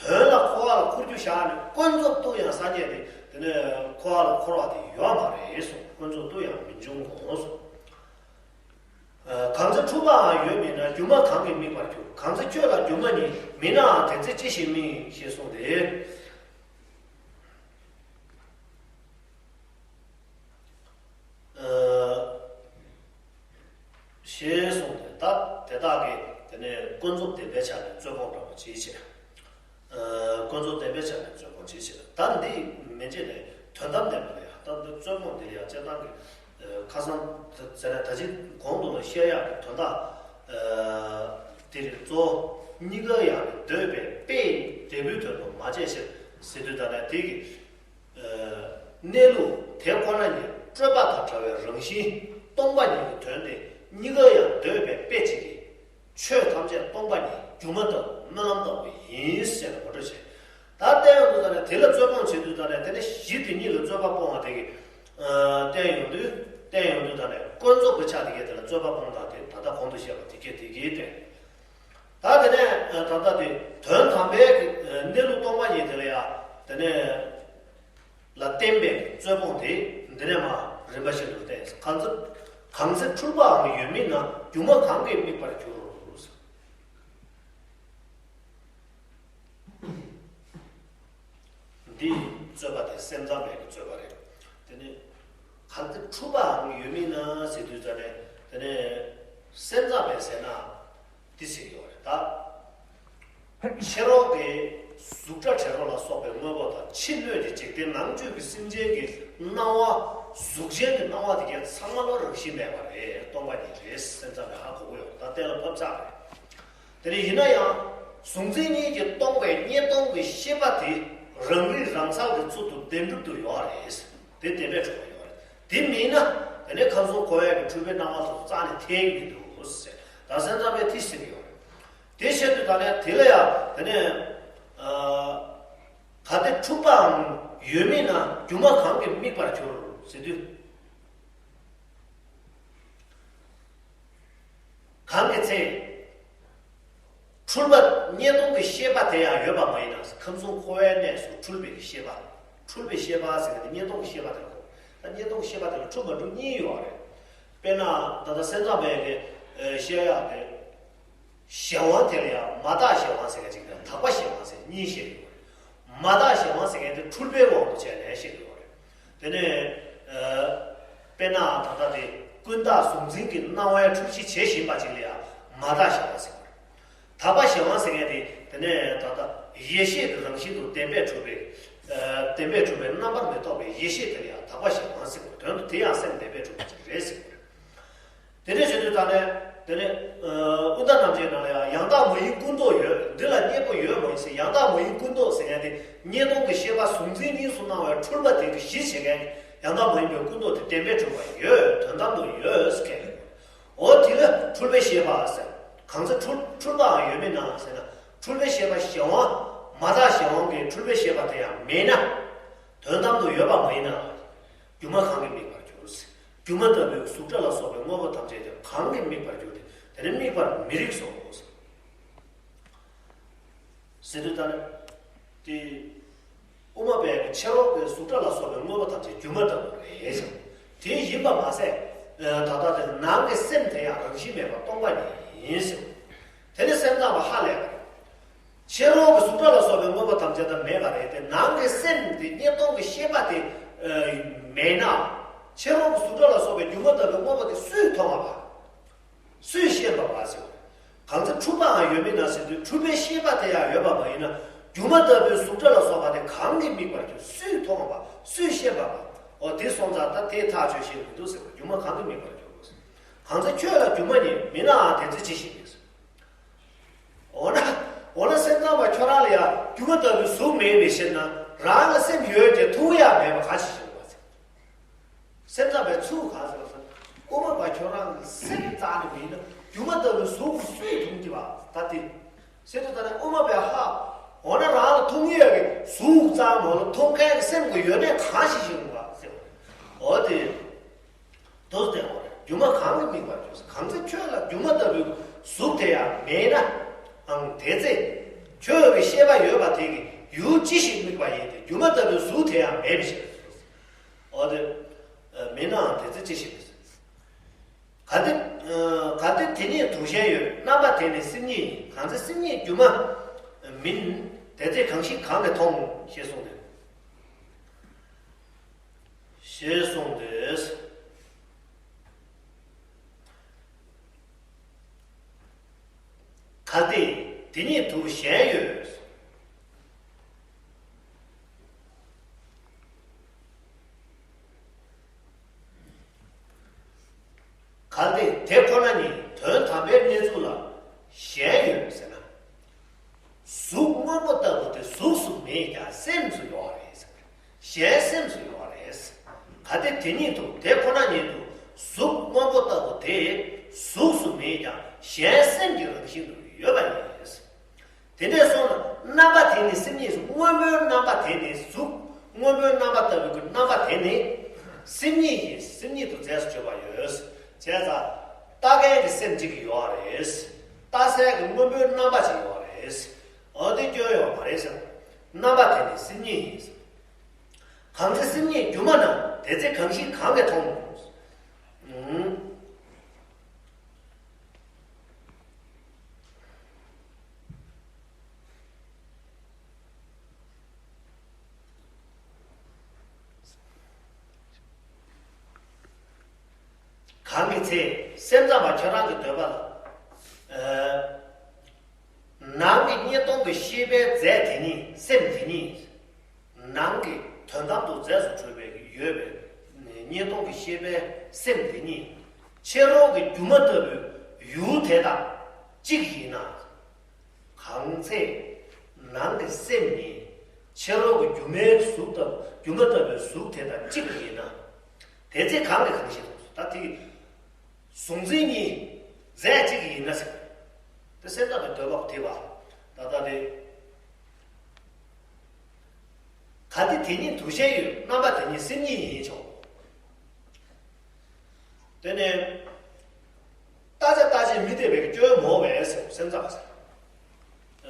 དོན་ལ་འཁོར་བ་ལ་འཁོར་རྒྱུ་བཞག་ནས་ཀུན་རྫོབ་ཏུ་ཡང་སངས་རྒྱས་དེ་དེ་ནས་འཁོར་བ་ལ་འཁོར་བ་དེ་ཡོད་མ་རེད་གསུངས། ཀུན་རྫོབ་ཏུ་ཡང་མི་འབྱུང་ངོ་གསུངས། གང་ཚེ་འཁྲུལ་པའང་ཡོད་མིན་ན། སྒྱུ་མ་གང་གིས་དམིགས་པར་འགྱུར། གང་ཚེ་ཁྱོད་ལ་སྒྱུ་མ་ཉིད། མིན་ནའང་དེ་ཚེ་ཅི་ཞིག་དམིགས། ཞེས་གསུངས་ཏེ། ཞེས་གསུངས་ཏེ། ད་དེ་དག་གིས་དེ་ནས་ཀུན་རྫོབ་བདེན་པའི་ཆ་ནས་རྩོད་སྤོང་འདྲ་པོ་ཅིག་བྱས། ཀུན་རྫོབ་བདེན་པའི་ཆ་ནས་རྩོད་སྤོང་ཅིག་བྱས། ད་འདི་མན་ཆད་ནས་དོན་དམ་བདེན་པ་ལ་ཡང་ད་འདི་རྩོད་སྤོང་འདི་ལ་ཡང་སྤྱིར་བཏང་གི་ཁ་སང་ཟེར་ན་ད་ཅི་གོང་དུ་ལ་བཤད་ཡག་གི་དོན་དག་དེ་རིགས་གཙོ་བོ་གཉིས་ཀ་ཡང་འདོད་པའི་དཔེ་འབྲས་བུའི་དོན་དུ་མ་དཔྱད་ཕྱིར་ཟེར་དུས། ད་ནས་དེ་གི་གནས་ལུགས་དེ་ཁོ་ན་ཉིད་སྤྲོས་པ་དང་བྲལ་བའི་རང་བཞིན་སྟོང་པ་ཉིད་ཀྱི་དོན་དེ་གཉིས་ཀ་ཡང་འདོད་པའི་དཔེ་གཅིག་གིས། ཆོས་ཐམས་ཅད་སྟོང་པ་ཉིད་སྒྱུ་མ་ལྟ་བུ་སྨོན་ལམ་ལྟ་བུ་ཡིན་ཟེར་ནས་ངོ་སྤྲོད་བྱས། ད་བསྟན་ཡོང་དུས་ད་ནས་དེ་ལ་རྩོད་སྤོང་བྱེད་དུས། ད་ནས་དེ་ནས་གཞི་དེ་ཉིད་ལ་རྩོད་པ་སྤོང་བ་དེ་གིས་བསྟན་ཡོང་དུས། བསྟན་ཡོང་དུས་ད་ནས་ཀུན་རྫོབ་ཀྱི་ཆ་དེ་གས་དེ་ལ་རྩོད་པ་སྤོང་སྟངས་དེ་ད་ལྟ་གོང་དུ་བཤད་པ་དེ་གས་དེ་གས་བསྟན། ད་དེ་ནས་ད་ལྟ་དེ་དོན་དམ་པའི་གནས་ལུགས་སྟོང་པ་ཉིད་དེ་ལ་ཡང་དེ་ནས་ལ་བརྟེན་པའི་རྩོད་སྤོང་དེ་འདི་ནས་མར་རིམ་པ་བཞིན་དུ་བསྟན། གང་ཚེ་གང་ཚེ་འཁྲུལ་པའང་ཡོད་མིན་ན། སྒྱུ་མ་གང་གིས་དམིགས་པར་འགྱུར། འདི་རྩོད་པ་དེ་སེམས་ཙམ་པའི་གི་རྩོད་པ་རེད། དེ་ནི་གང་ཚེ་འཁྲུལ་པའང་ཡོད་མིན་ན་ཟེར་དུས་ཙ་ནས། དེ་ནས་སེམས་ཙམ་པས་ཟེར་ན་འདི་ཟེར་གྱི་ཡོད་རེད་ད། ཕྱི་རོལ་གྱི་གཟུགས་སྒྲ་དྲི་རོ་ལ་སོགས་པའི་དངོས་པོ་དང་། ཕྱི་སྣོད་ཀྱི་འཇིག་རྟེན་ནང་བཅུད་ཀྱི་སེམས་ཅན་གྱི་སྣང་བ། གཟུགས་ཅན་གྱི་སྣང་བ་དེ་གའི་ཚང་མ་ལ་རང་བཞིན་མེད་པ་རེད། སྟོང་པ་ཉིད་རེད། སེམས་ཙམ་པས་ཧ་གོ་གི་ཡོད། ད་གཏན་ལ་ཕབ་ཚར་རེད། དེ་ནས་ཡིན་ན་ཡང་གཟུང་འཛིན་གཉིས་ཀྱིས་སྟོང་པའི་གཉིས་སྟོང་གི་ཤེས་པ་དེ་རང་རིག་རང་ཚར་གྱི་ཚུལ་དུ་བདེན་གྲུབ་ཏུ་ཡོད་རེད། དེ་བདེན་པས་གྲུབ་པ་ཡོད་རེད། དེ་མིན་ན་དེ་ནས་ཁམས་གསུམ་འཁོར་བའི་གི་འཁྲུལ་པའི་སྣང་བ་དེ་ཚོ་རྩ་ནས་ཐེག་མི་འདུག་ཟེར། ད་སེམས་ཙམ་པས་དེ་ཟེར་གྱི་ཡོད་རེད། དེ་བཤད་དུས་ད་ནས་དེ་ལ་ཡང་དེ་ནས་ཨ་གལ་ཏེ་འཁྲུལ་པའང་ཡོད་མིན་ན། སྒྱུ་མ་གང་གིས་དམིགས་པར་འགྱུར་ཟེར་དུས། གང་གི་ཚེ་འཁྲུལ་པ་གཉིས་སྟོང་གི་ཤེས་པ་དེ་ཡང་ཡོད་པ་མ་ཡིན་ན། ཁམས་གསུམ་འཁོར་བའི་གནས་སུ་འཁྲུལ་པའི་གི་ཤེས་པ། འཁྲུལ་པའི་ཤེས་པ་ཟེར་ནས་གཉིས་སྟོང་གི་ཤེས་པ་དེ་ལ་གོ། ད་གཉིས་སྟོང་གི་ཤེས་པ་དེ་ལ་འཁྲུལ་མ་འཁྲུལ་གཉིས་ཡོད་རེད། དཔེར་ན་ད་ལྟ་སེམས་ཙམ་པའི་གི་ཨ་བཤད་ཡག་དེ། གཞན་དབང་དེ་ལ་ཡང་མ་དག་གཞན་དབང་ཟེར་མཁན་གཅིག་དང་། དག་པ་གཞན་དབང་ཟེར་གཉིས་བཤད་ཡོད་རེད། མ་དག་གཞན་དབང་ཟེར་མཁན་དེ་འཁྲུལ་པའི་དབང་དུ་བྱས་ནས་བཤད་ཡོད་རེད། དེ་ནས་ཨ་དཔེར་ན་ད་ལྟ་དེ་ཀུན་བརྟགས་གཟུང་འཛིན་གྱི་སྣང་བའི་འཁྲུལ་གཞི་བྱེད་བཞིན་པ་ཅིག་ལ་ཡང་མ་དག་གཞན་དབང་ཟེར་གྱི་ཡོད་རེད། དག་པ་གཞན་དབང་ཟེར་མཁན་དེ་དེ་ནས་ད་ལྟ་ཡེ་ཤེས་ཀྱི་རང་བཞིན་དུ་བདེན་པས་གྲུབ་པའི་ཨ་བདེན་པས་གྲུབ་པའི་རྣམ་པར་མི་རྟོག་པའི་ཡེ་ཤེས་དེ་ལ་ཡང་དག་པ་གཞན་དབང་ཟེར་གྱི་ཡོད་རེད། དོན་དུ་དེ་ཡང་སེམས་བདེན་པས་གྲུབ་པ་ཅིག་རེད་ཟེར་གྱི་ཡོད་རེད། དེ་འདྲ་བྱེད་དུས་ད་ནས་དེ་ནས་ཨ་ཀུན་བརྟགས་རྣམ་འབྱེད་ནང་ལ་ཡང་ཡང་དག་མ་ཡིན་ཀུན་རྟོག་ཡོད། འདི་ལ་གཉེན་པོ་ཡོད་མ་ཡིན་ཟེར། ཡང་དག་མ་ཡིན་ཀུན་རྟོག་ཟེར་མཁན་དེ་གཉིས་སྟོང་གི་ཤེས་པ་གཟུང་འཛིན་གཉིས་སུ་སྣང་བའི་འཁྲུལ་པ་དེ་གི་གཞི་བྱེད་མཁན་ཡང་དག་མ་ཡིན་པའི་ཀུན་རྟོག་དེ་བདེན་པས་གྲུབ་པ་ཡོད། དོན་དམ་དུ་ཡོད་ཟེར་མཁན་རེད། འོ་དེ་ལ་འཁྲུལ་པའི་ཤེས་པ་ཟེར། གང་ཚེ་འཁྲུལ་འཁྲུལ་པའང་ཡོད་མིན་ན་ཟེར་ན། འཁྲུལ་པའི་ཤེས་པ་གཞན་དབང་། མ་དག་གཞན་དབང་གི་འཁྲུལ་པའི་ཤེས་པ་དེ་ཡང་མེད་ན། དོན་དམ་དུ་ཡོད་པ་མ་ཡིན་ན། སྒྱུ་མ་གང་གིས་དམིགས་པར་འགྱུར། སྒྱུ་མ་ལྟ་བུའི་གཟུགས་སྒྲ་ལ་སོགས་པའི་དངོས་པོ་ཐམས་ཅད་ཀྱང་གང་གིས་དམིགས་པར་འགྱུར་ཏེ། དེ་ནི་དམིགས་པར་མི་རིགས་སོ། ཟེར་དུས་ད་ནི་དེ་དབུ་མ་པས་ཕྱི་རོལ་པའི་གཟུགས་སྒྲ་ལ་སོགས་པའི་དངོས་པོ་ཐམས་ཅད་སྒྱུ་མ་ལྟ་བུ་རེད་ཟེར། དེ་ཡིན་པ་མ་ཟད་ད་ལྟ་དེ་ནང་གི་སེམས་དེ་ཡང་རང་བཞིན་མེད་པ་སྟོང་པ་ཉིད་ཡིན་ཟེར། དེ་ནི་སེམས་ཙམ་པ་ཧ་ལས་པ་རེད། ཕྱི་རོལ་གྱི་གཟུགས་སྒྲ་ལ་སོགས་པའི་དངོས་པོ་ཐམས་ཅད་ད་མེད་པ་རེད་དེ། ནང་གི་སེམས་དེ་གཉིས་སྟོང་གི་ཤེས་པ་དེ་མེད་ན། ཕྱི་རོལ་གྱི་གཟུགས་སྒྲ་ལ་སོགས་པའི་སྒྱུ་མ་ལྟ་བུའི་དངོས་པོ་དེ་སུས་མཐོང་བ་བ། སུས་ཤེས་པ་བ་ཟེར། གང་ཚེ་འཁྲུལ་པའང་ཡོད་མིན་ན་ཟེར་དུས། འཁྲུལ་པའི་ཤེས་པ་དེ་ཡང་ཡོད་པ་མ་ཡིན་ན། སྒྱུ་མ་ལྟ་བུའི་གཟུགས་སྒྲ་ལ་སོགས་པ་དེ་གང་གིས་དམིགས་པར་འགྱུར། སུས་མཐོང་བ། སུས་ཤེས་པ་བ། འོ་དེ་སོང་ཙང་ད་དེ་ཐག་ཆོད་ཤེས་མི་འདུག་ཟེར་བ། སྒྱུ་མ་གང་གིས་དམིགས་པར་འགྱུར་ཟེར། གང་ཚེ་ཁྱོད་ལ་སྒྱུ་མ་ཉིད། མིན་ནའང་དེ་ཚེ་ཅི་ཞིག་དམིགས་ཟེར། འོ་ན། འོ་ན་སེམས་ཙམ་པ་ཁྱོད་རང་ལ་ཡང་སྒྱུ་མ་ལྟ་བུའི་གཟུགས་མེད་པའི་ཕྱིར་ན། རང་ལ་སེམས་ཡོད་ཀྱང་མཐོང་ཡ་མེད་པ་གང་ཞིག་བྱུང་བ་ཟེར། སེམས་ཙམ་པའི་ཚུལ་གང་ཟེར་བ་ཟེར། དབུ་མ་པ་ཁྱོད་རང་གི་སེམས་རྩ་ནས་མེད་ན། སྒྱུ་མ་ལྟ་བུའི་གཟུགས་སུས་མཐོང་གི་བ། ད་དེ་ཟེར་དུས་ད་ནི་དབུ་མ་པས་ཧ། འོ་ན་རང་ལ་མཐོང་ཡས་ཀྱི་གཟུགས་ཙམ་མོ་ལ་མཐོང་མཁན་གྱི་སེམས་ཀྱི་ཡོད་གནས་གང་ཞིག་བྱུང་བ་ཟེར་བ། འོ་དེ་དུས་དེ་འོ་རེད། སྒྱུ་མ་གང་གིས་དམིགས་པར་འགྱུར། གང་ཚེ་ཁྱོད་ལ་སྒྱུ་མ་ལྟ་བུའི་གཟུགས་དེ་ཡང་མེད་ན། ཨང་། དེ་ཚེ་ཁྱོད་ཀྱི་ཤེས་པ་ཡོད་པ་དེ་གིས་ཡུལ་ཅི་ཞིག་དམིགས་པ་ཡིན་ཏེ། སྒྱུ་མ་ལྟ་བུའི་གཟུགས་དེ་ཡང་མེད་པའི་ཕྱིར། འོ་དེ་མེད་ནའང་དེ་ཚེ་ཅི་ཞིག་དམིགས། གལ་ཏེ་གལ་ཏེ་དེ་ཉིད་དུ་གཞན་ཡོད། རྣམ་པ་དེ་ནི་སེམས་ཉིད་ཡིན། གང་ཚེ་སེམས་ཉིད་སྒྱུ་མ་མིན། དེ་ཚེ་གང་ཞིག་གང་གིས་མཐོང་། ཞེས་གསུངས་ཏེ། ཞེས་གསུངས་ཏེ། གལ་ཏེ་དེ་ཉིད་དུ་གཞན་ཡོད། གལ་ཏེ་དེ་ཁོ་ན་ཉིད་དོན་དམ་པའི་གནས་ཚུལ་ལ་གཞན་ཡོད་ཟེར་ན། གཟུགས་སྔོན་པོ་ལྟ་བུ་དེ་གཟུགས་སུ་མེད་ཀྱང་སེམས་སུ་ཡོད་རེད་ཟེར། གཞན་སེམས་སུ་ཡོད་རེད། གལ་ཏེ་དེ་ཉིད་དུ། དེ་ཁོ་ན་ཉིད་དུ་གཟུགས་སྔོན་པོ་ལྟ་བུ་དེ་གཟུགས་སུ་མེད་ཀྱང་གཞན་སེམས་ཀྱི་རང་བཞིན་དུ་ཡོད་པ་ཡིན། དེ་འདྲ་སོང་ན་རྣམ་པ་དེ་ནི་སེམས་ཉིད་སོ། སྔོན་པོའི་རྣམ་པ་དེ་ནི་གཟུགས། སྔོན་པོའི་རྣམ་པ་ལྟ་བུའི་རྣམ་པ་དེ་ནི་སེམས་ཉིད་ཡིན། སེམས་ཉིད་དུ་རྫས་སུ་བརྗོད་པ་ཡོད། བྱས་ཙང་ལྟ་མཁན་གྱི་སེམས་གཅིག་ཡོད་རེད། ལྟ་སའི་གི་སྔོན་པོའི་རྣམ་པ་གཅིག་ཡོད་རེད། འོ་དེ་སྐྱོན་ཡོད་མ་རེད་ཟེར། རྣམ་པ་དེ་ནི་སེམས་ཉིད་ཡིན། གང་ཚེ་སེམས་ཉིད་སྒྱུ་མ་ན། དེ་ཚེ་གང་ཞིག་གང་གིས་མཐོང་། ཨུམ། གང་གི་ཚེ། སེམས་ཙམ་པ་ཁྱོད་རང་གི་འདོད་པ་ལ། ཨ། ནང་གི་གཉིས་སྟོང་གི་ཤེས་པའི་རྫས་དེ་ཉིད། སེམས་དེ་ཉིད། ནང་གི་དོན་དམ་དུ་རྫས་སུ་གྲུབ་པའི་ཡོད་པའི་གཉིས་སྟོང་གི་ཤེས་པའི་སེམས་དེ་ཉིད་ཕྱི་རོལ་གྱི་སྒྱུ་མ་ལྟ་བུའི་ཡུལ་དེ་དང་གཅིག་ཡིན་ན། གང་ཚེ་ནང་གི་སེམས་ཉིད་ཕྱི་རོལ་གྱི་སྒྱུ་མའི་གཟུགས་ལྟ་བུ། སྒྱུ་མ་ལྟ་བུའི་གཟུགས་དེ་དང་གཅིག་ཡིན་ན། དེ་ཚེ་གང་གིས་གང་ཞིག་མཐོང་། ད་དེ་གཟུང་འཛིན་གཉིས་རྫས་གཅིག་ཡིན་ན་ཟེར། དེ་སེམས་ཙམ་པའི་འདོད་པ་དེ་བ། ད་ལྟ་དེ། གལ་ཏེ་དེ་ཉིད་དུ་གཞན་ཡོད། རྣམ་པ་དེ་ཉིད་སེམས་ཉིད་ཡིན་ཆོག། དེ་ནས་ལྟ་བྱ་ལྟ་བྱེད་མི་འཐད་པའི་སྐྱོན་མོ་བས་ཟེར། སེམས་ཙམ་པ་ཟེར།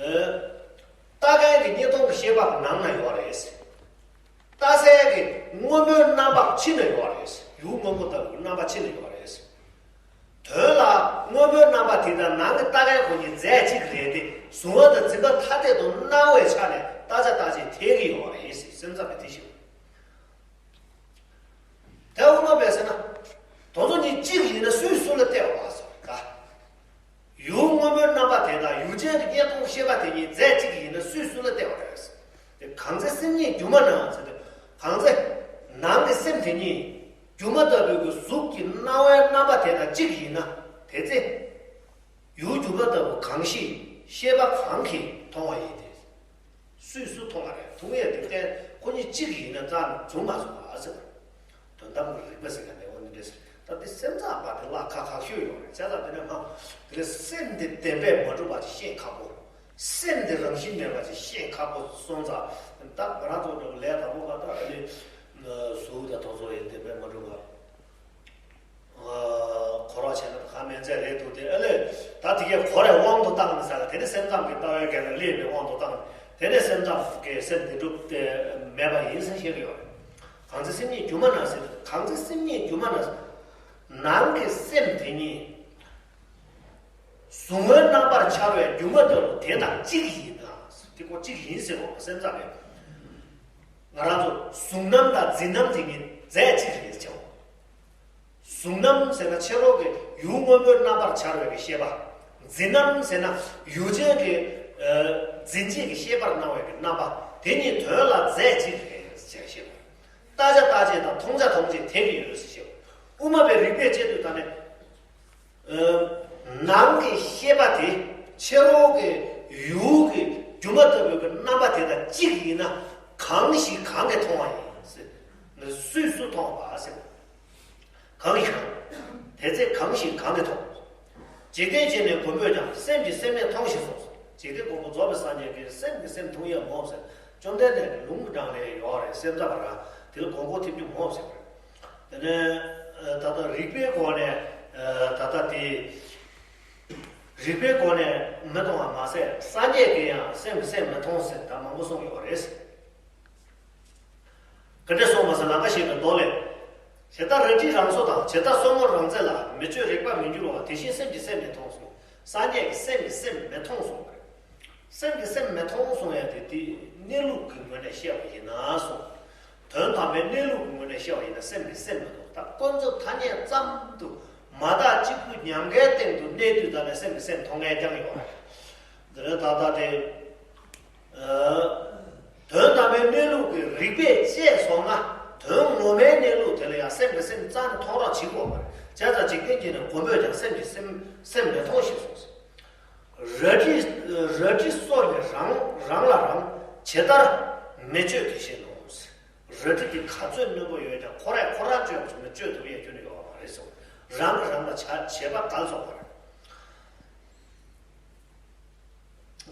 ཨེ། ལྟ་མཁན་གྱི་གཉིས་སྟོང་གི་ཤེས་པ་ནང་ན་ཡོད་རེད། ལྟ་སའི་གི་སྔོན་པོའི་རྣམ་པ་ཕྱི་ན་ཡོད་རེད། ཡུལ་སྔོན་པོ་ལྟ་བུའི་རྣམ་པ་ཕྱི་ན་ཡོད་རེད། དོན་ལ་སྔོན་པོའི་རྣམ་པ་དེ་དང་ནང་གི་ལྟ་མཁན་ཁོ་གཉིས་རྫས་གཅིག་རེད་དེ། གཟུང་བ་དང་འཛིན་པ་ཐ་དད་དུ་སྣང་བའི་ཆ་ནས་ལྟ་བྱ་ལྟ་བྱེད་འཐད་ཀྱི་ཡོད་རེད། སེམས་ཙམ་པས་དེ་ཞིག། དེ་འོ་མ་བས་ཟེར་ན། དེ་ཚོ་གཉིས་གཅིག་ཡིན་ན་སུས་སུ་ལ་བལྟས་པ་ཟེར་ག། ཡུལ་སྔོན་པོའི་རྣམ་པ་དེ་དང་ཡུལ་ཅན་གྱི་གཉིས་སྟོང་ཤེས་པ་དེ་གཉིས་རྫས་གཅིག་ཡིན་ན་སུས་སུ་ལ་བལྟས་པ་རེད། དེ་གང་ཚེ་སེམས་ཉིད་སྒྱུ་མ་ན་ཟེར་ཏེ། གང་ཚེ་ནང་གི་སེམས་དེ་ཉིད་སྒྱུ་མ་ལྟ་བུའི་གཟུགས་ཀྱི་སྣང་བའི་རྣམ་པ་དེ་དང་གཅིག་ཡིན་ན། དེ་ཚེ་ཡུལ་སྒྱུ་མ་ལྟ་བུ་གང་ཞིག་ཤེས་པ་གང་གིས་མཐོང་བ་ཡིན་ཏེ། སུས་སུ་མཐོང་བ་རེད། མཐོང་ཡས་དེ་བརྟེན་ཁོ་གཉིས་གཅིག་ཡིན་ན་རྩ་ནས་བྱུང་མ་སོང་བ་ཟེར། དོན་དམ་གྱི་རིགས་པ་ཟེར་མཁན་དེ་འོ་འདི་འདྲ་ཟེར། ད་དེ་སེམས་ཙམ་པ་དེ་ལ་ཁག་ཁག་ཤོས་ཡོད་རེད། བྱས་ཙང་དེ་ནས་མ་དེ་ལས་སེམས་དེ་བདེན་པས་མ་གྲུབ་པ་ཅིག་ཤེས་ཁག་པོ། སེམས་དེ་རང་བཞིན་མེད་པ་ཅིག་ཤེས་ཁག་པོ་སོང་ཙང་། ད་ང་རང་ཚོ་འདྲ་བོ་ལས་དང་པོ་ག་ད་ཨ་ནི་གཟུགས་དང་དེ་ཚོ་ཡི་བདེན་པས་མ་གྲུབ་པ། འཁོར་བ་བྱས་ན་ད་ག་མན་ཚད་རེད་འདུག་སྟེ། ཨ་ལས་ད་དེ་གའི་འཁོར་བའི་དབང་དུ་བཏང་ནས་ཟེར་ལ། དེ་ནས་སེམས་ཙམ་གྱི་ལྟ་བའི་སྒང་ལ་སླེབས་པའི་དབང་དུ་བཏང་ནས། དེ་ནས་སེམས་ཙམ་གྱི་སེམས་བདེན་གྲུབ་སྟེ་མེད་པ་ཡིན་ཟེར་བཤད་ཀྱི་ཡོད་རེད། གང་ཚེ་སེམས་ཉིད་སྒྱུ་མ་ན་ཟེར། གང་ཚེ་སེམས་ཉིད་སྒྱུ་མ་ན་ཟེར། ནང་གི་སེམས་དེ་ཉིད་གཟུང་བའི་རྣམ་པར་འཆར་བའི་སྒྱུ་མ་ལྟ་བུ་དེ་དང་གཅིག་ཡིན་ན། དེ་ཁོ་གཅིག་ཡིན་ཟེར་བ་སེམས་ཙམ་རེད། ང་རང་ཚོ་གཟུང་རྣམ་དང་འཛིན་རྣམ་དེ་གཉིས་རྫས་གཅིག་རེད་ཅེས། གཟུང་རྣམ་ཟེར་ན་ཕྱི་རོལ་གྱི་ཡུལ་སྔོན་པོའི་རྣམ་པར་འཆར་བའི་གི་ཤེས་པ། འཛིན་རྣམ་ཟེར་ན་ཡུལ་ཅན་གྱི་ཨ་འཛིན་བྱེད་ཀྱི་ཤེས་པར་སྣང་བའི་གི་རྣམ་པ་དེ་གཉིས་དོན་ལ་རྫས་གཅིག་རེད་ཅེས་བཤད་པ། ལྟ་བྱ་ལྟ་བྱེད་དང་མཐོང་བྱ་མཐོང་བྱེད་འཐད་ཀྱི་ཡོད་ཅེས་བཤད་པ། དབུ་མ་པའི་རིགས་པས་དཔྱད་དུས་ད་ནི། ཨ་ནང་གི་ཤེས་པ་དེ་ཕྱི་རོལ་གྱི་ཡུལ་གྱི་སྒྱུ་མ་ལྟ་བུའི་གི་རྣམ་པ་དེ་དང་གཅིག་ཡིན་ན། གང་ཞིག་གང་གིས་མཐོང་བ་ཡིན་ཟེར། སུས་སུ་མཐོང་བ་ཟེར། གང་ཞིག་གང་། དེ་ཚེ་གང་ཞིག་གང་གིས་མཐོང་། འཇིག་རྟེན་ཅན་ནི་མགོན་པོས་ཀྱང་། སེམས་ཀྱིས་སེམས་མེད་མཐོང་ཞེས་གསུངས། འཇིག་རྟེན་མགོན་པོ་རྫོགས་པའི་སངས་རྒྱས་ཀྱིས་སེམས་ཀྱིས་སེམས་མཐོང་ཡས་མོ་ཟེར། བཅོམ་ལྡན་འདས་ཀྱི་ལུང་གི་གྲངས་ལས་ཡོད་རེད། སེམས་ཙམ་པ་རང་དེ་ལ་དགོངས་སྐོར་ཐེབས་རྒྱུ་མོ་ཟེར། དེ་ནས་ ད་ལྟ་རིགས་པའི་སྒོ་ནས་ད་ལྟ་དེ་རིགས་པའི་སྒོ་ནས་མི་མཐོང་བ་མ་ཟད་སངས་རྒྱས་ཀྱིས་ཡང་སེམས་ཀྱིས་སེམས་མི་མཐོང་ཟེར་ད་མང་པོ་གསུངས་ཡོད་རེད། ག་འདྲ་སོང་བ་ཟེར་ལམ་ཁ་ཞིག་ཏུ་མདོ་ལས། ཇི་ལྟར་རལ་གྲིས་རང་སོ་དང་ཇི་ལྟར་སོར་མོ་རང་རྩེ་ལ་མི་ཆོས་རིག་པ་མི་འགྱུར་བ་དེ་བཞིན་སེམས་ཀྱིས་སེམས་མི་མཐོང་གསུངས། སངས་རྒྱས་ཀྱིས་སེམས་ཀྱིས་སེམས་མི་མཐོང་གསུངས་པ་རེད། སེམས་ཀྱིས་སེམས་མི་མཐོང་གསུངས་ཡ་དེ་དེ་གནས་ལུགས་ཀྱི་ངོས་ནས་བཤད་པ་ཡིན་ན་གསུངས། དོན་དམ་པའི་གནས་ལུགས་ཀྱི་ངོས་ནས་བཤད་པ་ཡིན་ན་སེམས་ཀྱིས་སེམས་མི་མཐོང་། ད་ཀུན་རྫོབ་ཐ་སྙད་ཙམ་དུ་མ་བརྟགས་གཅིག་པུ་ཉམས་དགའི་སྟེང་དུ་གནས་དུས་ཙམ་ནས་སེམས་ཀྱིས་སེམས་མཐོང་མཁན་རྐྱང་ཡོད་རེད། འདི་ནི་ད་ལྟ་དེ། དོན་དམ་པའི་གནས་ལུགས་ཀྱི་རིགས་པས་དཔྱད་སོང་ན་དོན་ངོ་མའི་གནས་ལུགས་དེ་ལ་ཡང་སེམས་ཀྱིས་སེམས་རྩ་ནས་མཐོང་རོགས་བྱེད་དགོས་པ་རེད། བྱས་ཙང་འཇིག་རྟེན་གྱི་ནི་མགོན་པོས་ཀྱང་སེམས་ཀྱིས་སེམས་སེམས་མི་མཐོང་ཞེས་གསུངས། རལ་གྲི་རལ་གྲི་སོ་ནི་རང་རང་ལ་རང་ཇི་ལྟར་མི་གཅོད་དེ་བཞིན་ནོ། རལ་གྲི་དེ་ག་ཚོད་རྣོན་པོ་ཡོད་ཀྱང་ཁོ་རས་ཁོ་རང་གཅོད་པ་བྱུང་ན་གཅོད་ཐུབ་ཡ་ཁྱོན་ནས་ཡོད་པ་མ་རེད་གསུངས། རང་གིས་རང་ལ་བྱ་བྱེད་པ་ག་ལ་སོགས་པ་རེད།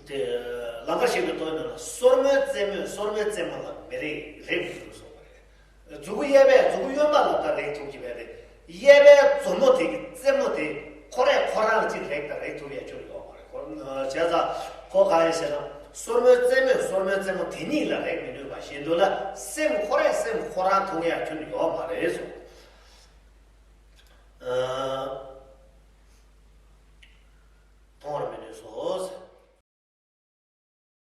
དེ་ལམ་ཁ་ཞིག་ཏུ་སྟོན་ན་སོར་མོའི་རྩེ་མོས་སོར་མོའི་རྩེ་མོ་ལ་མི་རེག་རེག་མི་ཐུབ་གསུངས་པ་རེད། མཛུ་གུ་གཡས་པས་མཛུ་གུ་གཡོན་པ་ལ་ད་རེག་ཐུབ་ཀྱི་མེད་རེད། གཡས་པའི་མཛུབ་མོ་དེ་གི་རྩེ་མོ་དེ་ཁོ་རས་ཁོ་རང་ལ་ཅིག་རེག་ད་རེག་ཐུབ་ཡ་ཁྱོན་ནས་ཡོད་མ་རེད། ཁོ་བྱས་ཙང་ཁོ་ག་རེ་ཟེར་ན་སོར་མོའི་རྩེ་མོས་སོར་མོའི་རྩེ་མོ་དེ་གཉིས་ལ་རེག་མི་ནུས་པ་བཞིན་དུ་ལ་སེམས་ཁོ་རས་སེམས་ཁོ་རང་མཐོང་ཡ་ཁྱོན་ནས་ཡོད་མ་རེད་གསུངས།